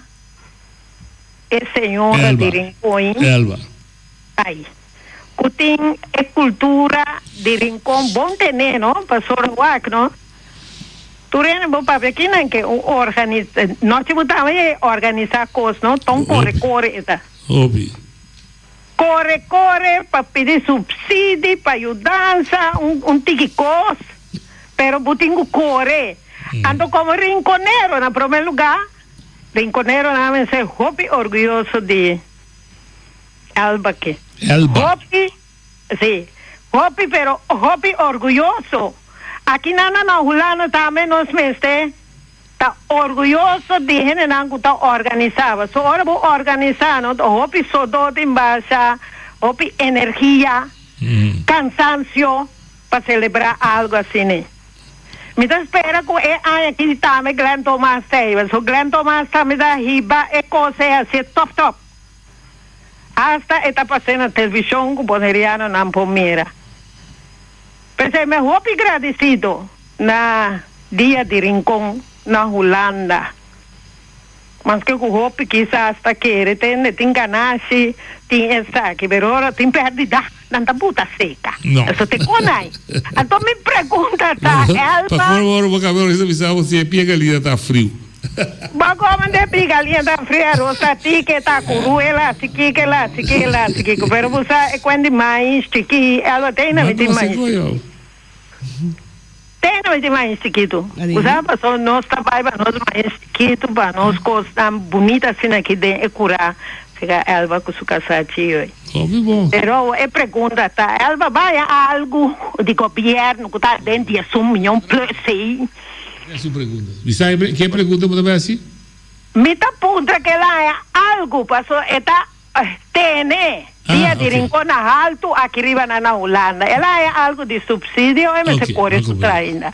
e señora di Elba. Rincon. Elba. Ai. Cu tin e cultura di Rincon bon tene, no? Pasobra wak, no? Tur hende bo papia kinan ke un organi nochi bo taba e organisa cos, no? Ton core core e ta. Hopi. Kore kore pa pidi supsidi pa yudansa un un tiki kos pero bo tin ku kore anto komo rinkonero na prome luga rinkoneronan a mester hopi orguyoso di Elba aki Elba. hopi si hopi pero hopi orguyoso aki nan na Hulanda tambe nos mester Ta orguyoso di hendenan ku ta organisá. Pasobra ora bo organisá no ta hopi sodó tin basha, hopi energia, kansansio pa selebrá algu asina. Mi ta spera ku e aña aki tambe Glenn Thomas ta ei, pasobra Glenn Thomas tambe ta hiba e kos ei hasié tòp tòp. Hasta e ta pas'é na televishon ku bonerianonan por mira. P'esei mi hopi gradisido na Dia di Rincon na Hulanda. Maske ku hopi kisas ta kere tende tin ganashi, tin esaki, pero ora tin pèrdida nan ta buta seka. No. Eso te kon ai. Anto mi pregunta ta, Pa Elba. for ora bo kaba ora bisa bo si e pia galina ta friu. Bo komen de pia galina ta friu, aros ta tike, ta kuru, el hasi kiko, el hasi kiko, el hasi kiko. Pero bo sa e kuen di mais chikí, Elba te na mi tin mais chikí. Te no di mais chikitu. Bo sa paso nos ta bai pa nos mais chikitu pa nos kosnan bunita asina aki den e kura sega Elba ku su kasá Chioy. Hopi bon. Pero e pregunta ta Elba baya algu di gobierno ku ta den diesun miyon plus ei? Ke su pregunta? Mi sa ke pregunta bo ta bai hasi? Mi ta puntra ke el haña algu paso e ta Tene dia di Rincon na haltu aki riba nan na Hulanda. El a haña algu di subsidio e mester kore su trainda.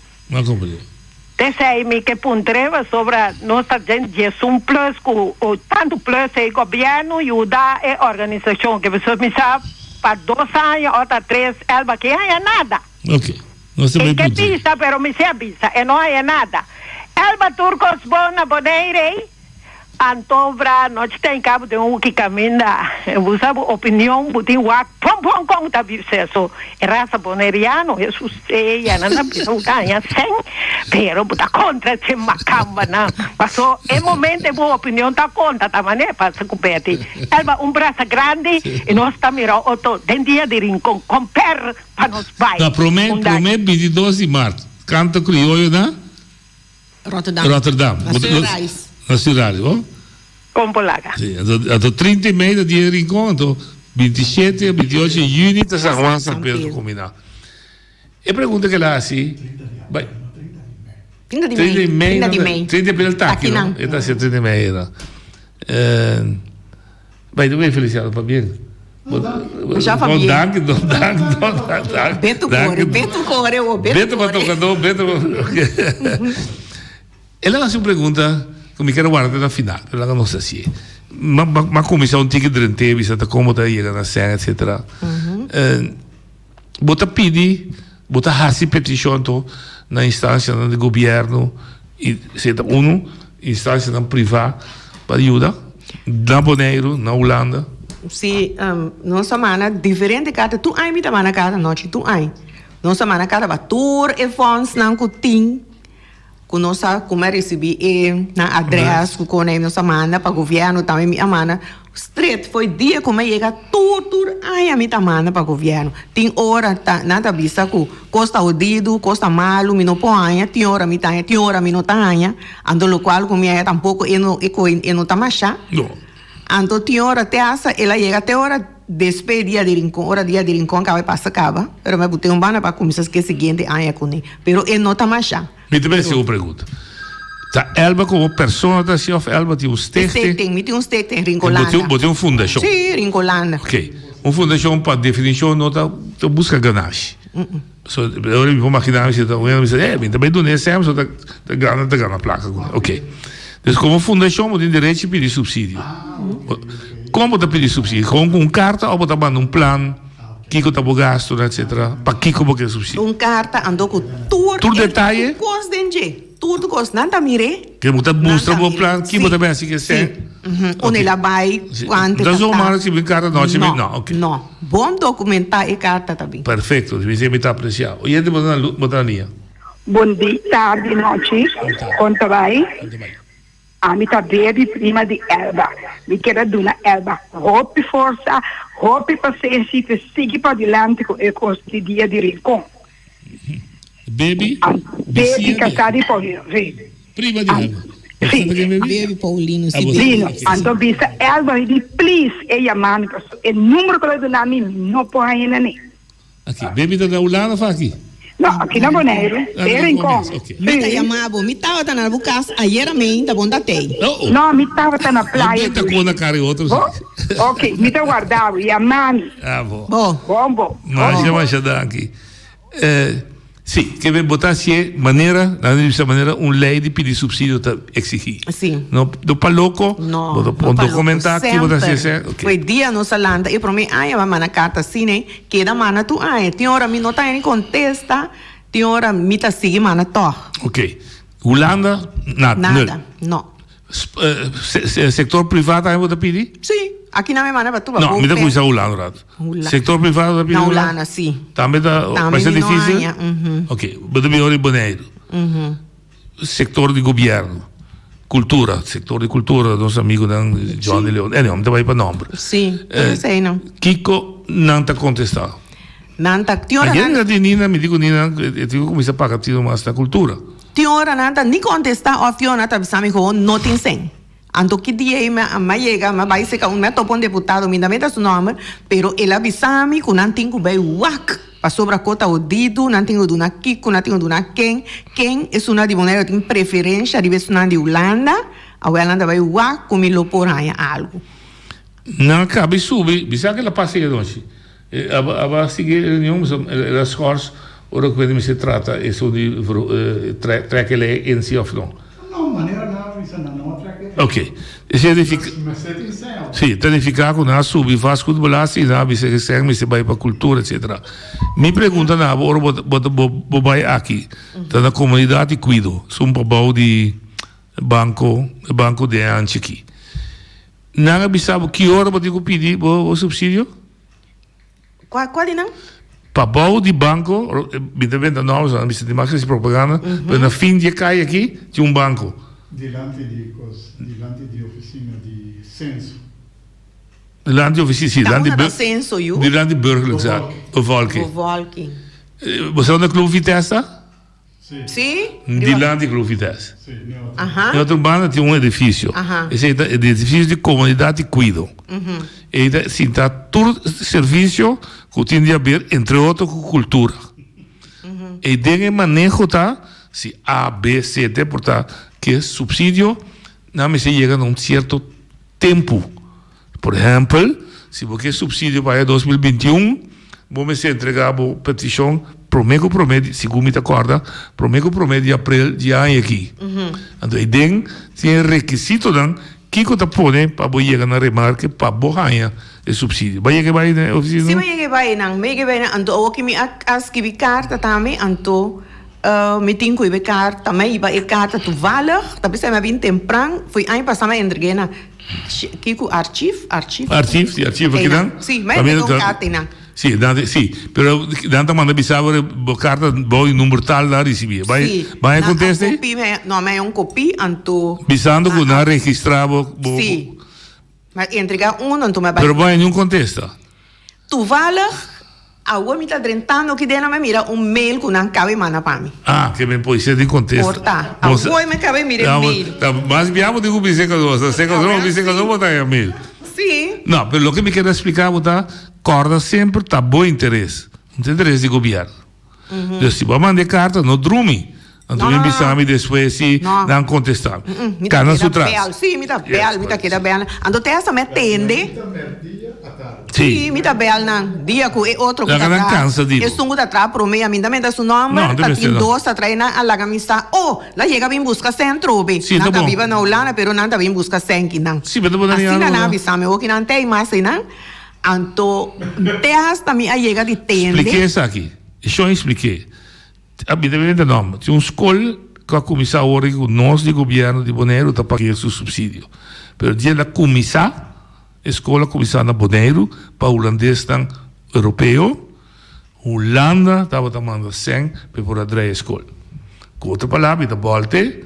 P'esei mi ke puntr'é pasobra nos ta den diesun plus ku tantu plus ei gobièrnu yuda e organisashon ke pasobra mi sa pa dos aña ota tres Elba ke haña nada. E ke bisa pero mi si a bisa e no haña nada. Elba tur kos bon na Bonaire ei. Anto bra nochi ta hinca bo den un huki caminda bo sa bo opinion bo tin wak pon pon con ta bisa eso e raza boneriano Jesus eya nan ta bisa bo ta haña sen pero bo ta contra dje macamba nan paso e momento e bo opinion ta conta ta mane pasa cu Betty Elba un brasa grandi y nos ta mira otro den dia di rincon comper pa nos bay Na prome un daki. prome 22 di mart canto crioyo na. Rotterdam. Rotterdam. Na Surrais. Na Surrais, oh. Kon por laga. Sí, anto, anto 30 y mei ta dia di Rincon, anto 27 o 28 di juni ta San Juan, San Pedro ta kumina. E pregunta ke el a hasi, bai. 30 di mei. 30 di mei, 30 di mei. 30 di april ta aki, no? E ta hasi 30 di mei era. Eh, Bai ta bay Feliciano pabien. Masha pabien. No danki, no danki, no danki. Beto kore, Beto kore o Beto Beto pa tocador, Beto. El a haci un pregunta cu mi kier warda te na final, pero laga nos hacié. Ma ma cuminsa un tiki drent'é bisa ta como ta yega na cen etcetera. Bo ta pidi, bo ta haci peticion anto na instancianan di gobierno y si ta uno, instancianan priva pa yuda na Boneiru, na Hulanda? Si, nos a manda diferente carta, tur aña mi ta manda carta nochi, tur aña. Nos a manda carta pa tur e fondsnan cu tin. Ku nos a ku mi a risibí e nan adrès ku kon nos a manda pa gobièrnu tambe mi a manda stret for dia ku mi a yega tur tur aña mi ta manda pa gobièrnu tin ora ta nan ta bisa ku kos ta hodidu kos ta malu mi no por haña tin ora mi ta haña tin ora mi no ta haña anto lokual ku mi haña tampoko e no e koe e no ta masha anto tin ora te hasta el a yega te ora Despe dia di Rincon, ora dia di Rincon caba e pasa caba, pero mi a bute un banda pa cuminsa ske siguiente aña cune, pero e no ta masha. Mi ta mester un pregunta. Ta Elba como persona ta haci of Elba tin un stichting? Stichting, mi tin un stichting, Rincolanda. Bo tin un fundacion? Si, Rincolanda. Ok, un fundacion pa definicion no ta busca ganashi. So, ora mi por magina mi si ta un hende mi bisa, eh, mi ta bay duna e sem, so ta gana, ta gana placa cu mi. Ok. Dus como fundacion bo tin derecho di pidi subsidio. Con bo ta pidi subsidio? Gewoon cu un carta of bo ta manda un plan, kico ta bo gastonan, etcetera, pakico bo kier subsidio? Un carta ando cu tur Tur detaye? cos den dje. Tur cos. Nan ta mir'é. Ke bo ta mustra bo plan, ki bo ta bay haci cu e sem? Un el a bay cuanto ta. No zomaar ricibi un carta nochi mi no ok. No, bon documenta e carta ta bin. Perfecto, mi mi ta aprecia. Oyente bo ta na bo ta na liña. Bon di tardi nochi kon ta bai ami ta Baby prima di Elba mi kier a duna Elba hopi forsa hopi pasenshi pe sigui padilanti ku e kos di dia di rincon. Baby Baby kasá di Paulino si. Prima di Elba. Si. Baby Paulino si. Lino anto bisa Elba mi di please e yama mi paso e numero ku el a duna mi mi no por haña na ne. Aki Baby ta na Hulanda of aki? No aki na Boneiru den Rincon. Mi ta yama bo mi tabata na bo kas ayera meinta bon ta tei. No mi tabata na playa. No beta ku na kara e otro si. Ok mi ta warda bo yama mi. Ah bo. Bo. Bon bo. Masha masha danki. Sí, ke men bo ta hasié manera, nan ta bisa manera un lei di pidi supsidio ta eksigí. Sí. No, no pa loko, No, bo ta no pon pa loko. dokumentá ki bo ta hasié Semper. esei, ok. Foi dia nos a lanta e promé aña bo a manda karta asina, keda manda tur aña. Tin ora mi no ta haña ni kontesta, tin ora mi ta sigui manda tòg. Ok. Hulanda, nada, nul. Nada, no. Sector privá tambe bo ta pidi? Sí, aki nan mi manda pa tur pa No, mi ta cuminsa Hulanda un rato. Sector privá bo ta pidi? Na Hulanda, sí. Tambe ta parece dificil? Ok, bo ta bini ora di Boneiru. Sector di gobierno, cultura, sector di cultura, nos amigonan John de Leon, anyway, mi ta bai pa nomber. Sí, tur eseinan. Kiko nan ta contesta? Nan ta, tin ora nan. Ayer mi Nina, mi di ku Nina, e tin ku kuminsá paga tino mas na kultura. Tin ora nan ta ni kontestá òf tin ora nan ta bisa mi ku no tin sèn. Anto ki dia ei mi a yega, mi a bai seka un, mi a topa un deputado, mi ta meta su nòmber, pero el a bisa mi ku nan tin ku bai wak pasobra ku ta odidu, nan tin ku duna kiko, nan tin ku duna ken, ken esunnan di Boneiru tin preferensha riba esunnan di Hulanda, awel nan ta bai wak ku mi lo por haña algu. Nan a kaba i subi, bisa ku el a pasa ei anochi. A ba sigui e reunion, el a schors ora ku mester trata esun di trek e lei en si of no. No, manera nan a bisa nan no a trek e lei. Ok. Esei nifica, si, ta nifica ku nan a subi vastgoedbelasting i nan a bisa e sèn mester bai pa kultura etcetera. Mi pregunta na abo ora bo ta bo bai aki ta na komunidat di kuido, esun pa bou di banko, e banko den anchi aki. Nan a bisa bo ki ora bo tin ku pidi bo supsidio? Kua kua di nan? Pa bou di banko, mi ta benta nòmber, so mi sinti mas hasi propaganda, pero na fin di e kai aki tin un banko. Dilanti di kos, dilanti di ofisina di senso. Dilanti di ofisina, si, Ta unda ta senso yu? Dilanti burgerlijk zaak, bevolking. Bevolking. Bo sa unda Club Vitesse ta? Sí. Dilanti Club Vitesse. Aha. Den otro banda tin un edifisio. Aha. Esei ta edifisio di komunidat di kuido. Ei ta sinta tur servisio ku tin di haber entre otro ku kultura. Ei den e maneho ta si A, B, C, D por ta ke supsidio nan mester yega na un sierto tempu. Por ehèmpel, si bo ke supsidio pa aña 2021, bo mester entregá bo petishon promé ku promé di, segun mi ta kòrda, promé ku promé di aprel di aña aki. Anto eiden tin e rekisitonan kiko ta pone pa bo yega na remarke pa bo haña e supsidio. Bo a yega bai na e ofisina? Si, mi a yega bai nan. Mi a yega bai nan. Anto awoki mi a skibi karta tambe, anto mi tin ku hiba e karta. Mi a hiba e karta toevallig, ta bisa mi a bin tempran, fo'i aña pasá mi a entreg'é na. Kiko archief? Archief? Archief, si, archief aki nan. Si, ma e un karta einan. Si, nan si, pero nan ta manda bisa bo bo karta bou di number tal nan a risibi. Bai, Si, bai a nan a kontesta ei? kopi, no, mi a un kopi, anto. Bisando ku nan a registra bo, bo. Si, mi a entrega uno, anto mi a bai. Pero bo a haña niun kontesta? Toevallig, awor mi ta drentando aki den, mi mira un mail ku nan kaba e manda pa mi. Ah, ke men por ser di kontesta. Por ta. Awor mi kaba e mira e mail. Ta mas bia bo tin ku bisa ku nos, ta seka nos bisa ku nos bo ta haña mail. Sí. No, pero loke mi kier a splika bo ta, kòrda semper ta bo interes, no ta interes di gobièrnu. Dus si bo a manda e karta, no drumi. Anto bin bisa mi despues si nan kontestá. Kana su tras. Sí, mi ta bèl, mi ta keda bèl. Anto te hasta mi a tende. Sí, mi ta bèl nan. Dia ku e otro ku ta traha. Esun ku ta traha promé, a mi ta menta su nòmber, ta tin dos ta traha nan a laga mi sa, oh, la yega bin buska sèn trobe. Nan ta biba na Hulanda, pero nan ta bin buska sèn kinan. Asina nan a bisa mi, oki nan ta ei mas einan. Anto te hasta mi a yega di tende. Spliké esaki. E shon spliké. A bira bira ta nòmber. Tin un skol ku a kuminsá awor ku nos di gobièrnu di Boneiru ta paga su supsidio. Pero dia el a kuminsá, e skol a kuminsá na Boneiru pa hulandesnan europeo. Hulanda tabata manda sèn pa e por a drai e skol. Ku otro palabra, mi ta bòlte,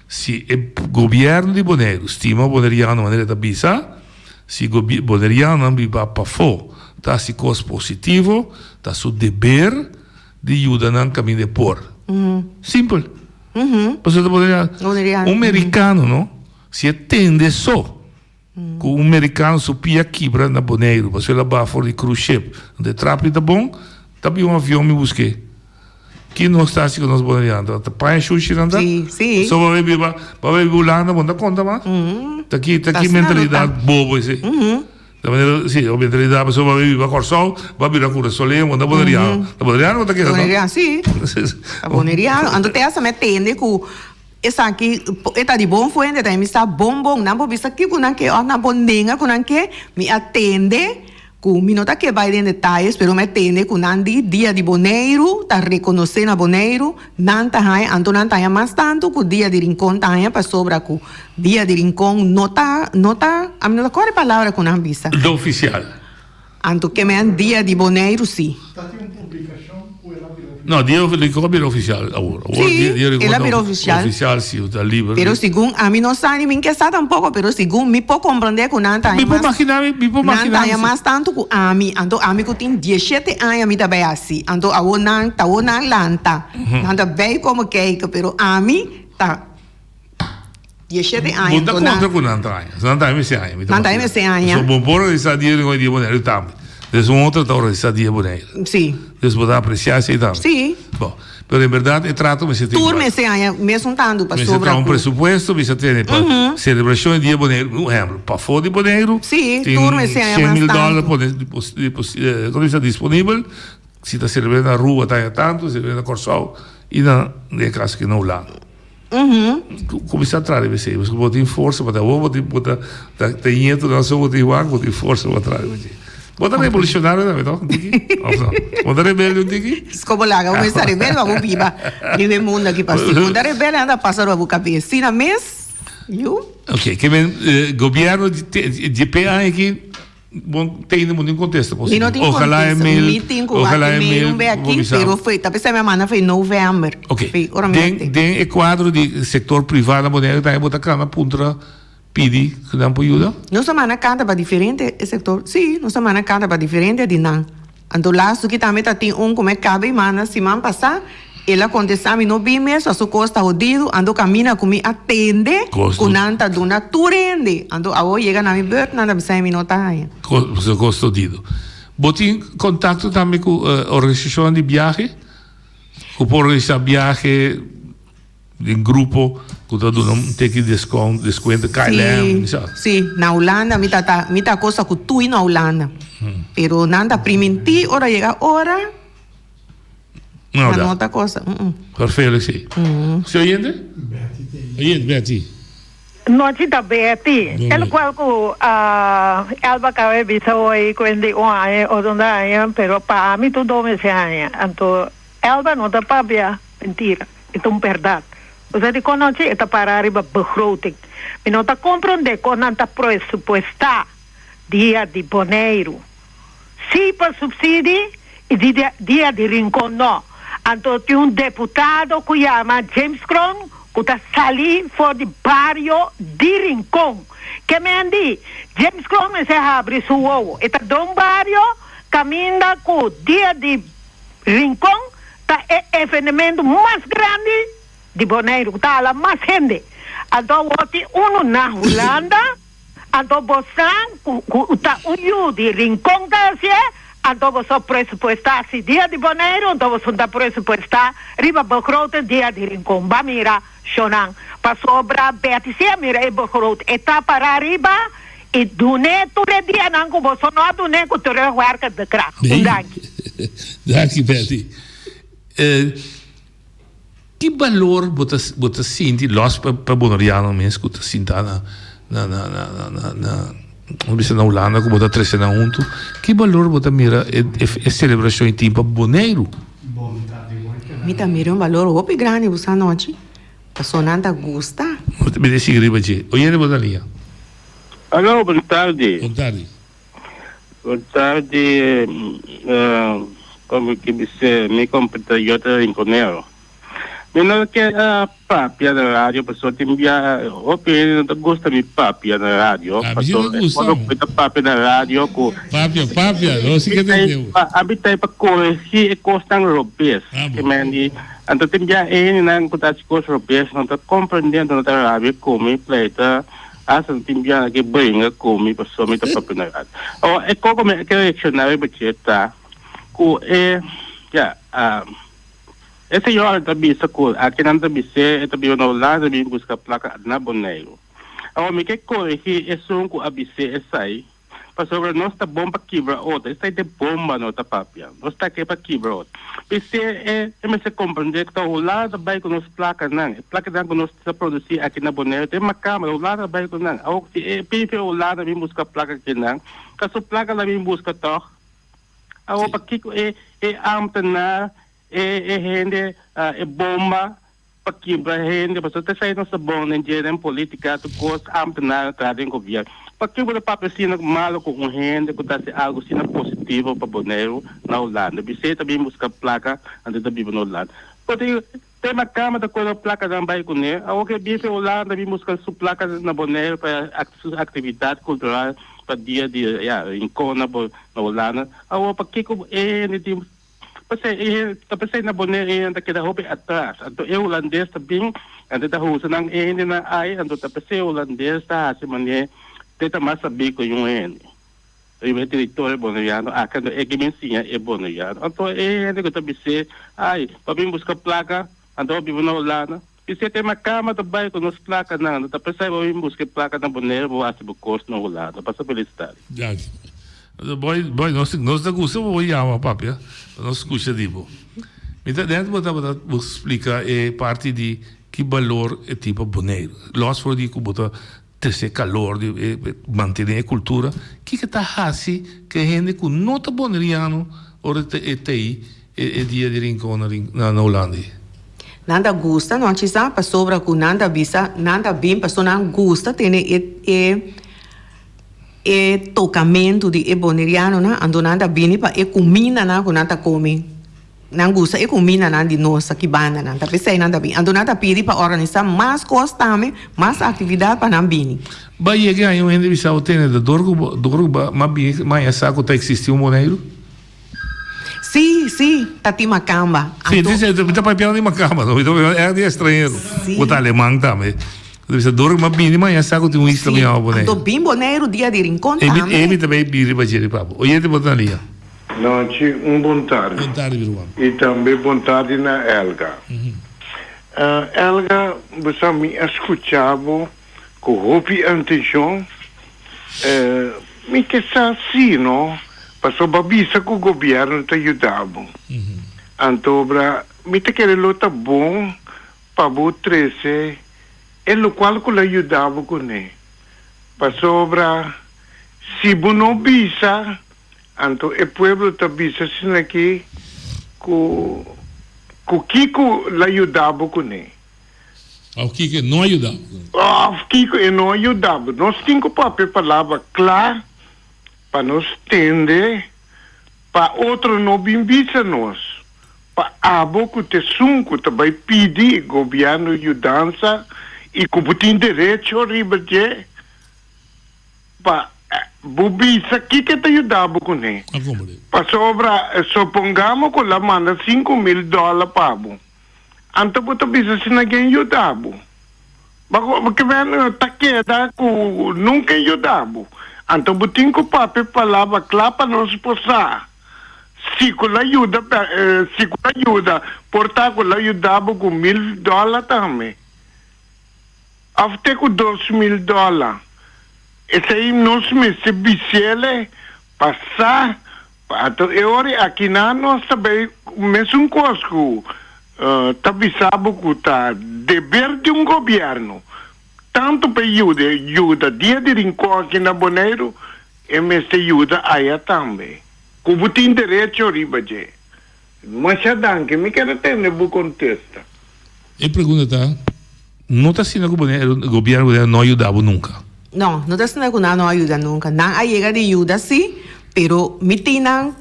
si e gobièrnu di Boneiru stima boneriano manera e ta bisa, Si bonerianonan biba pafó ta hasi kos positivo, ta su deber di yuda nan kaminda e por. Simpel. Pasobra ta boneriano. Un merikano no, si e tende so ku un merikano su pia kibra na Boneiru pasobra el a baha for di cruise ship, anto e trapi ta bon, ta bin un avion mi busk'é. Ki nos ta hasi ku nos boneriano? Ta paña shushi nan ta? Sí, sí. So bo bay biba, bo bay biba Hulanda, bo no ta konta mas? Ta ki, ta ki Asina no mentalidat ta. bobo esei? Ta manera, si, o mentalidad pasobra bo a biba Kòrsou, bo a bira Kurasoleño, bo no ta boneriano. Ta boneriano bo ta keda, no? Boneriano, si. Ta boneriano. Anto te hasta mi a tende ku esaki e ta di bon fuente, tambe mi sa bon bon. Nan por bisa kiko nan ke òf nan por nenga ku nan ke. Mi a tende ku mi no ta ke bai den detayes, pero mi a tende ku nan di Dia di Boneiru ta rekonosé na Boneiru. Nan ta haña, anto nan ta haña mas tantu ku Dia di Rincon ta haña pasobra ku Dia di Rincon no ta, no ta, ami no ta kòrda e palabra ku nan bisa. No ofisial. Anto ke men Dia di Boneiru si. Ta tin un publikashon ku el a bira ofisial. No, Dia di Rincon a bira ofisial awor. Awor Si, Dia di Rincon el a ta bira ofisial. Ofisial si, ta liber. Pero segun ami no sa ni min ke sa tampoko, pero segun mi por komprondé ku nan ta haña Mi por mas, magina mi, mi por nan magina ta mi haña si. mas tantu ku ami. Anto ami ku tin diesshete aña mi ta bai hasi. Anto awor nan ta awor nan lanta, nan ta bai komo kijk, pero ami ta. Dieshete aña Bo ta kontra ku nan ta aña. Nan ta aña mester aña. Nan ta aña mester aña. So bo por organisá dia di Dia Boneiru tambe. Des un otro ta organisá Dia Boneiru. Sí. Des bo ta apresiá esei tambe. Sí. Bon, pero en bèrdat e trato mester tin Tur igual. mester aña mesun tantu Mester pasobra traha un ku. presupuesto, mester tene pa selebrashon di Dia Boneiru. Un ehèmpel, pafó di Boneiru Sí, tin tur mester aña shen mas mil dòler tantu. pone komo bisa disponibel. Si ta selebrá na Aruba ta aña tantu, selebrá na Kòrsou i na den e kaso aki na Hulanda. Kuminsá traha riba esei, pasobra bo tin forsa pa traha. Bo tin bo ta ta ñeto nan so bo tin wak, bo tin forsa pa traha riba dje. Bo ta revolucionario tambe toch un tiki? Of no? Bo ta rebelde un tiki? Sko bo laga bo mester rebelde pa bo biba riba e mundo aki pa si bo ta rebelde nan ta pasa riba bo kabes. Asina mes yu. Ok, ke men gobierno di pe aña aki Bon tende bo tin contesta Mi no tin Ojalá e contesta. mail, Mi tin cu ojalá wak e e mail mail un be bo aki, bisa. pero foi, ta pensá mi a manda foi november. Ok. Foi ora mi Den a te. den e cuadro di sector priva na Bonaire tambe bo ta cana puntra pidi cu nan por yuda? Nos a manda carta pa diferente e sector, si, nos a manda carta pa diferente di nan. Anto lastu ki tambe ta tin un ku mi kaba i manda siman pasá, el a kontestá mi no bin mes paso kos ta hodidu, anto kaminda ku mi a tende ku nan ta duna tur hende, anto awor yega na mi beurt nan ta bisa mi no ta haña. Paso kos ta hodidu. Bo tin kontakto tambe ku organisashonnan di biahe ku por organisá biahe? Den grupo ku ta duna un tiki deskount, deskuento, KLM, Sí, sa. sí, na Hulanda mi ta ta, mi ta cosa ku tui na Hulanda. Pero nan ta primintí ora yega ora, No nan da. no ta cosa, mm. Vervelend sí. Si oyente? Oyente, Betty. Nochi ta Betty. E locual cu Elba acaba di bisa hoy cu di un aña o dos aña, pero pa ami tur dos mester aña. Anto Elba no ta papia mentira. E ta un bèrdat. Osea di konochi e ta pará riba begroting. Mi no ta komprondé kon nan ta presupuestá dia di Boneiru sí pa supsidi i dia di Rincon no. Anto tin un deputado ku yama James Kroon ku ta salí for di bario di Rincon. Ke men di, James Kroon mester habri su wowo. E ta don bario kaminda ku dia di Rincon ta e evenemento mas grandi di Boneiru ku ta hala mas hende. Anto awor tin unu na Hulanda, anto bosan ku ta un yu di Rincon ta hasié, anto boso presupuestá si dia di Boneiru, anto boso ta presupuestá riba begroting dia di Rincon. Ba mira shownan, pasobra Betty si a mira e begroting e ta pará riba i dun'é tur e dianan ku boso no a dun'é ku terugwerkende kracht. Un danki. Danki Betty. Ki balor bo ta bo ta sinti los pa pa boneriano mes ku ta sinta na na na na na na na bo bisa na Hulanda ku bo ta trese nan huntu ki balor bo ta mira e e selebrashon i tin pa Boneiru? Mi ta mira un balor hopi grandi bo sa nochi paso nan ta gusta. Mi ta sigui riba dje. Oyente bo ta liña. Alo, bon tardi. Bon tardi. Bon tardi, como ki bis'é, mi compatriota rinconero. Mi no ke papia na radio pasobra tin bia hopi hende no ta gusta mi papia na radio pasobra e forma ku mi ta papia na radio ku Papia, papia, nos si ke tende bo. Ami ta pa coregi e kosnan robes. Ke men di, anto tin bia e hendenan ku ta hasi kos robes no ta comprende anto no ta rabia ku mi pleita. Asta no tin biaha ke bringa ku mi pasobra mi ta papia na radio. Awor e koko mi a ke reakshoná riba dje ta ku e ya e señora ta bisa ku akinan ta bis'é e ta biba na Hulanda e bin buska plaka na Boneiru. Awor mi ke korigí esun ku a bis'é esei. Pasobra nos ta bon pa kibra otro. Esei ta e bomba no ta papia. Nos ta ke pa kibra otro. P'esei e e mester komprendé ku ta Hulanda ta bai ku nos plakanan. E plakanan ku nos ta produsí aki na Boneiru ta e makamba. Hulanda ta bai ku nan. Awor si e p'e Hulanda bin buska plaka akinan, ta su plaka la bin buska tòg. Awor pakiko e e ámtenar, e e hende, e bomba pa kibra hende pasobra ta esei nos ta bon den dje den politica tur cos ambtenaar traha den gobierno pakiko bo ta papia asina malo cu un hende cu ta haci algo asina positivo pa Boneiru na Hulanda bisey ta bin busca placa anto ta biba na Hulanda por te makamba ta coge placanan bay cune awor ke bife Hulanda bin busca su placa na Boneiru pa su actividad cultural pa dia di ya rincon na Hulanda awor pakiko e hende tin P'esei e hende ta p'esei na Bonaire e hende ta keda hopi atras. Anto e hulandes ta bin, anto ta usa nan e hendenan ai, anto ta p'esei e hulandes ta hasi manera te ta mas sabí ku un hende riba e teritorio boneriano aki. Anto e ke bin siña e boneriano. Anto e hende ku ta bis'é, ai, pa bin buska plaka, anto bo biba na Hulanda. Bis'é te makamba ta bai ku nos plakanan, anto ta p'esei bo bin buska e plaka na Bonaire, bo hasi bo kos na Hulanda. Pasa felis tardi. Danki. Boy, boy, nos, nos ta gusta bo yama papia, pa nos scucha di bo. Mi ta net bo tabata bo splica e parti di ki balor e tin pa Boneiru. Los for di cu bo ta trece calor, di e mantene e cultura, kiko ta haci cu e hende cu no ta boneriano ora ta e ta ei e dia di Rincon na na na Hulanda ei? Nan ta gusta no chisa pasobra cu nan ta bisa nan ta bin pasobra nan gusta tene e e. E tokamentu di e bonerianonan, anto nan ta bini pa e kumindanan ku nan ta kome. Nan gusta e kumindanan di nos aki bandanan, ta p'esei nan ta bini. Anto nan ta pidi pa organisá mas kos tambe, mas aktividat pa nan bini. Ba yega aña un hende bisa bo tene ta dor ku bo dor ku ba ma bini maña sa ku ta eksistí un Boneiru? Sí, sí, ta tin makamba. Sí, mi ta papiando di makamba, no, mi ta papiando ègt di estranhero. Bo ta aleman tambe. Ta bisa dor ma bini maña sa ku tin un isla mi yama Boneiru. Anto bin Boneiru dia di Rincon tambe. Emi ta bay bini riba dje di papo. Oyente bo ta na lia. Nochi un bon tardi. Bon tardi mi ruman. I tambe bon tardi na Elga. Elga bo sa mi a skucha bo ku hopi antenshon. Mi ke sa si no pasobra bo a bisa ku gobièrnu ta yuda bo. Anto bra mi ta kere lo ta bon pa bo trese e lokual ku lo yuda bo kuné. Pasobra si bo no bisa, anto e pueblo ta bisa asin'aki ku ku kiko lo yuda bo kuné. Òf kiko e no a yuda bo kuné. Òf kiko e no a yuda bo. Nos tin ku papia palabra kla pa nos tende, pa otro no bin bisa nos. Pa abo ku t'esun ku ta bai pidi gobièrnu yudansa i ku bo tin derecho riba dje pa bo bisa kiko e ta yuda bo kuné. Pasobra sopongamo ku la manda 5000 dòler pa bo, anto bo ta bisa si nan ken yuda bo. Bo ke ta keda ku nunka e yuda bo. Anto bo tin ku papia palabra kla pa nos por sa. Si ku la yuda si ku la yuda por ta ku la yuda bo ku mil dòler tambe òf te ku 2000 dòler esei nos mester bisiele pa sa anto e ora akinan nos ta bay mesun kos ku ta bisa bo ku ta deber di un gobièrnu tantu pa e yuda yuda dia di rincon aki na Boneiru E mester yuda aya tambe. Ku bo tin derecho riba dje. Masha danki, mi keda tende bo kontesta. E pregunta ta, no ta asina ku Boneiru, gobièrnu Boneiru no a yuda bo nunka? No, no ta asina ku nan no a yuda nunka. Nan a yega di yuda si, pero mi tin nan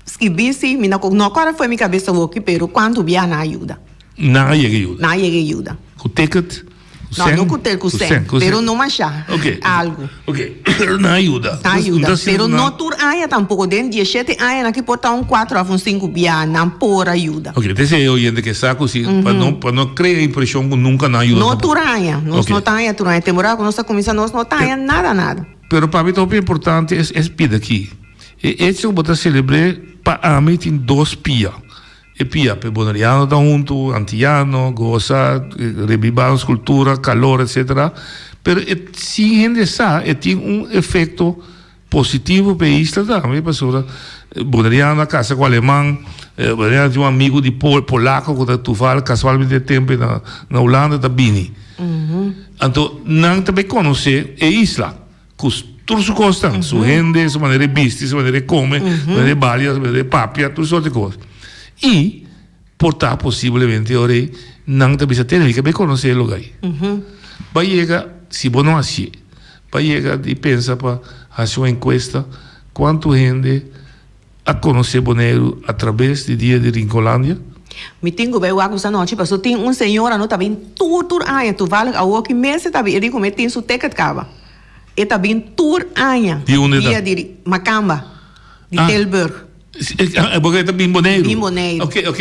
skibí si, mi no no kòrda fo'i mi kabesa hopi, pero kuantu bia nan a yuda. Nan a yega yuda? Nan a yega yuda. Ku ticket? No, no ku tel ku sen, pero no masha algu. Ok, pero nan a yuda. Nan a yuda, pero no tur aña tampoko. Den dieshete añanan ki por ta un kuater òf un sinku bia nan por a yuda. Ok, te esei e oyente ke sa ku si, pa no, pa no krea impreshon ku nunka nan a yuda No tur aña, nos no ta haña tur aña. Temporada ku nos ta kuminsá nos no ta haña nada nada. Pero pa mi ta hopi importante es es pida aki. E echo ku bo ta selebr'é pa ami tin dos pia. E pia p'e boneriano ta huntu, antiano, gosa, rebiba nos kultura, kalor, etcetera. Pero e sin hende sa e tin un efekto. positivo pa e isla tambe pasobra Boneriano a kasa ku aleman, Boneriano tin un amigu di polako ku ta toevallig kasualmente e tempu ei na Hulanda ta bini. Anto nan ta bai konosé e isla ku tur su kosnan, su hende, su manera di bisti, su manera di kome, su manera di balia, su manera di papia, tur sorti kos. I Por ta posiblemente ora ei nan ta bisa tene mi ke bai konosé e lugar ei. Ba yega, si bo no hasié, ba yega di pensa pa hasi un enkuesta kuantu hende a konosé Boneiru atrabes di dia di Rinconlandia? Mi tin ku bai wak un anochi paso tin un señora no ta bin tur tur aña toevallig awor ki mes e ta bin e di ku mi tin su ticket kaba e ta bin tur aña Di unda e ta? dia di Makamba di Tilburg. Bo ta bin Boneiru? Bin Boneiru. Ok, ok,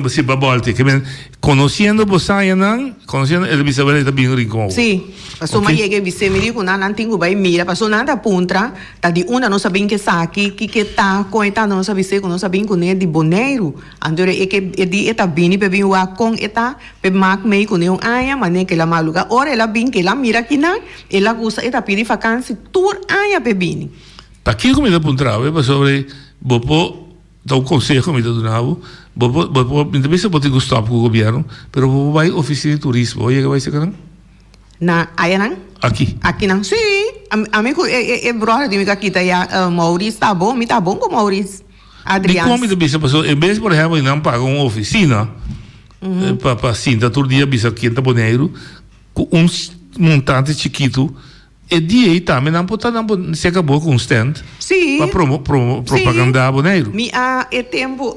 si bo bolti. Ke men, konosiendo bo sayanan, konosiendo, e ta bisa bo e ta bin Rincon awor. Si, pasobra mi a yega e bis'é, mi di ku nan, nan tin ku bai mira, pasobra nan ta puntra, ta di unda nos a bin ku esaki, kiko e ta, kon e ta, nos a bis'é ku nos a bin kuné di Boneiru. Anto e ke e di e ta bini pa e bin wak kon e ta, pa e mak mei kuné un aña, manera ku el a maluga. Ora el a bin, ku el a mira kinan, el a gusta, e ta pidi fakansi tur aña pa e bini. Pakiko mi ta puntra bo? Pasobra bo por, ta un conseho mi ta duna bo, bo por, bo por, mi ta bisa bo tin cu stop cu gobierno, pero bo por bay oficina di turismo, bo yega bay seca nan? Na ayanan? Aki. Akinan, si, ami cu e e brother di mi cu a kita ya, Maurice ta bon, mi ta bon cu Maurice Adriaans. Dicon mi ta bisa? Pasobra en bes por ehempel di nan paga un oficina pa pa sinta tur dia bisa ken ta Boneiru, cu un montante chikitu, E dia ei tambe nan por ta nan por seka bo ku un stand Sí. pa promo promo Sí. propaganda Boneiru. Mi a e tempu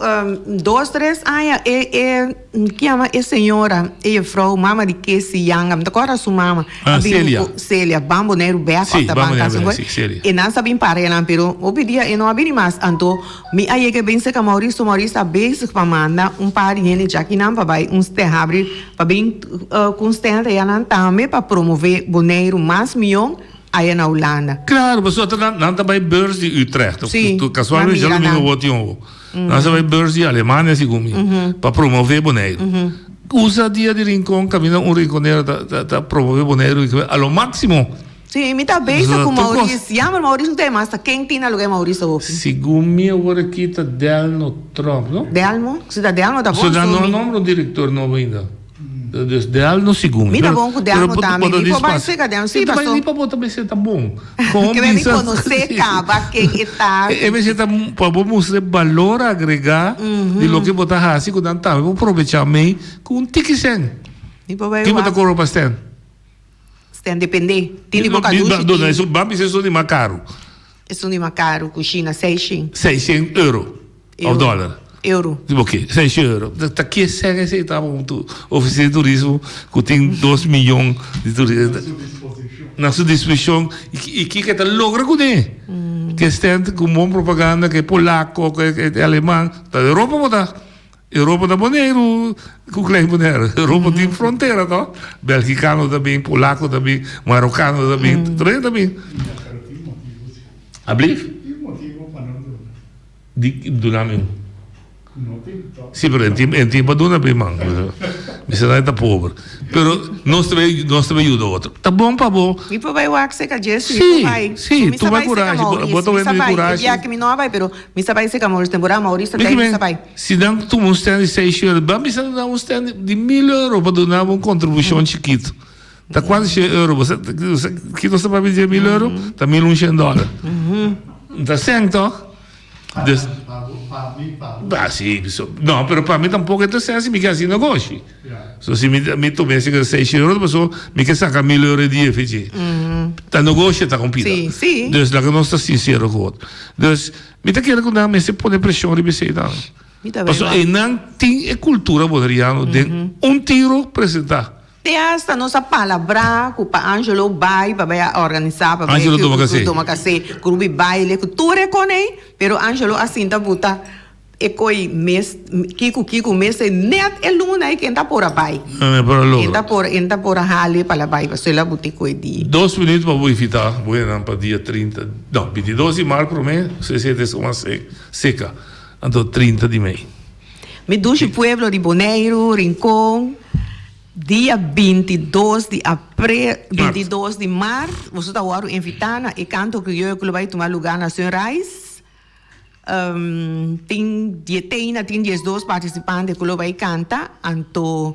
dos tres aña e e ki yama e señora e juffrouw mama di Kesi Yanga mi ta kòrda su mama Ah, a bin Celia. ku Celia ban Boneiru bèk Sí, òf ta ban ban Boneiru kas bèk, sí, Celia. E nan sa bin parenan pero hopi dia e no a bini mas anto mi a yega bin seka Mauricio Mauricio ta bezig pa manda un par di hende djakinan pa bai un stand habri Pa bin ku un stand aya nan tambe pa promove Boneiru mas mion aya na Hulanda. Claro, pasobra ta nan ta bai beurs di Utrecht. Sí, Casualmente nan mira djadomingo nan. bo tin obo. Nan sa bai beurs di Alemania segun mi, pa promove Boneiru. Usa dia di Rincon caminda un rinconero ta ta ta promove Boneiru a lo maximo. Sí, mi ta bezig ku Maurice. Jammer Maurice no ta e mas, ta ken tin na lugar di Maurice awoki? Segun mi awor aki ta Delno Tromp, no? Delmo? Si ta Delmo ta bon So nan no a su mi. nombra un director nobo ainda. Dus Delno segun mi. Mi ta bon ku Delmo tambe. Mi por bai serka Delmo. Sí, paso. Ni pa bo ta mester ta bon. Kon Ke mi bisa. konosé kaba ken e ta. E mester ta pa bo mustra e balor agrega di loke bo ta hasi ku nan tambe por probecha mei ku un tiki sèn. Mi por bai Kin bo ta wak. kobra pa stèn? Stem depende. Tin di boca dushi Dona, tin. esun ban bisa esun di mas karu. Esun di mas karu, kushina, seishen. Seishen euro of dollar? Euro. Oke, seishen euro. Ta ke sèn esei ta pa un ofisina di turismo ku tin dos miyon di turista na su disposishon i kiko e ta logra kuné? Ke stènt ku bon propaganda, ke polako, ke aleman, ta Europa bo ta. Europa ta Boneiru ku Klein Bonaire. Europa tin frontera to. Belgikano ta bin, Polako ta bin, Marokano ta bin, tur hende ta bin. Ablief? Di duna mi un. Si, pero en tin en tin pa duna mi man. Mi sa nan ta pober. Pero nos ta bay nos ta bay yuda otro. Ta bon pa bo. Mi por bay wak seka Jessy, mi Sí, por bay. sí, Mi sa tuma bay seka kurashi. Bo Maurice, ta mi wende sa di bay. E kurashi. bia ki mi no a bay pero Mi sa bai seka Maurice temporada Maurice ta tei mi sa bai. Si nan tuma un stand di seis euro, ban bisa duna un stand di mil euro pa duna bo un kontribushon chikitu. Ta kuantu shen euro? Bo sa ki nos ta papia di mil euro? Ta mil un shen dòler. Ta sèn tòg? Dus, ah si, no, pero pa mi tampoko e ta sèn si mi ke hasi negoshi. So si mi mi tuma ese ke seis euro paso mi ke saka mil euro di e fechi. Ta negoshi ta compita. Sí, sí. Dus laga nos ta sincero ku otro. Dus mi ta kere ku nan mester pone presion riba esei tambe. Mi ta Paso einan tin e cultura boneriano den un tiro presenta. Te hasta nos a palabrá ku pa Angelo bai pa bai a organisá pa bai Angelo Domacassé. Domacassé, grupo di baile ku tur e kon ei, pero Angelo a sinta buta E koe mes kiku kiku mester net e luna ei ken ta por a bai. No por a logra. Ken ta por en ta por a hali pa la bai pasobra el a buti koe di. Dos minuut pa bo invita bo hendenan pa dia 30, no, 22 di maart prome, sesenta es un seka, anto 30 di mei. Mi dushi pueblo di Boneiru, Rincon. Dia 22 di april, 22 di mart, boso ta wòrdu invitá na e Kanto Krioyo ku lo bai tuma lugá na Sunrise. Tin die teina tin 12 partisipante ku lo bai kanta, anto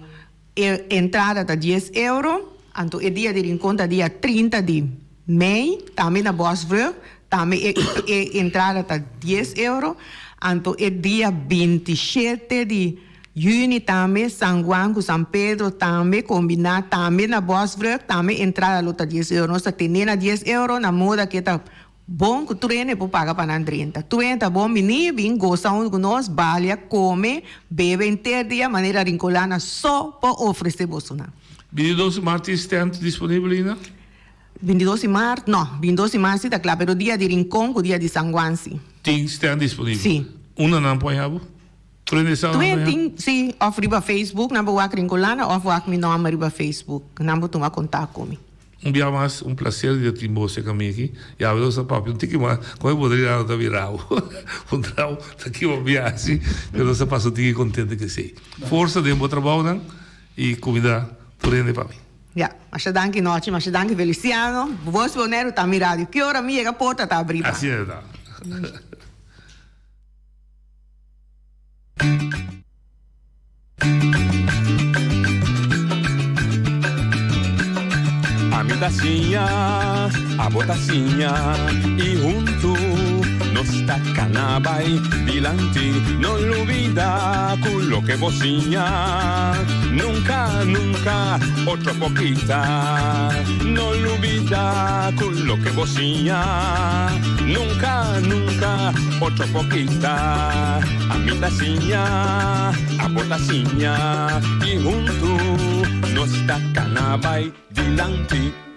e entrada ta dies euro, anto e dia di Rincon ta dia 30 di mei, tambe na Bosbrug, tambe e e entrada ta dies euro, anto e dia 27 di Juni tambe, San Juan ku San Pedro tambe kombiná tambe na Bosbrug, tambe entrada lo ta dies euro. Nos ta tene na dies euro na moda ke ta bon ku tur hende por paga pa nan drenta. Tur hende ta bon bini, bin gosa huntu ku nos, balia, kome, bebe henter dia manera Rincolana so por ofresé bosonan. 22 di mart tin stand disponibel ainda? 22 di mart, no, 22 di mart si ta kla, pero dia di Rincon ku dia di San Juan si. Tin stand disponibel? Si. Unda nan por haña bo? Twen tin si of riba Facebook nan bo wak Rincolana of wak mi nomber riba Facebook nan bo tuma kontak ku mi. Un bia mas un placer di tin bo cerca mi aki y awe nos ta papia un tiki mas con e bodriano ta bira bo un trao ta kiba bia asi pero nos ta pasa un tiki contento cu esey. Forsa den bo trabaonan y cuminda tur hende pa mi. Ya, masha danki Nochi, masha danki Feliciano. Voz Boneiru ta mi radio. Ki ora mi yega porta ta abri pa mi. Asina ta. Ami ta siña, abo ta siña y huntu nos ta cana bay dilanti. No lubida cu loke bo siña nunca, nunca otro por kita. No lubida cu loke bo siña nunca, nunca otro por kita. Ami ta siña, abo ta siña y huntu nos ta cana bay dilanti.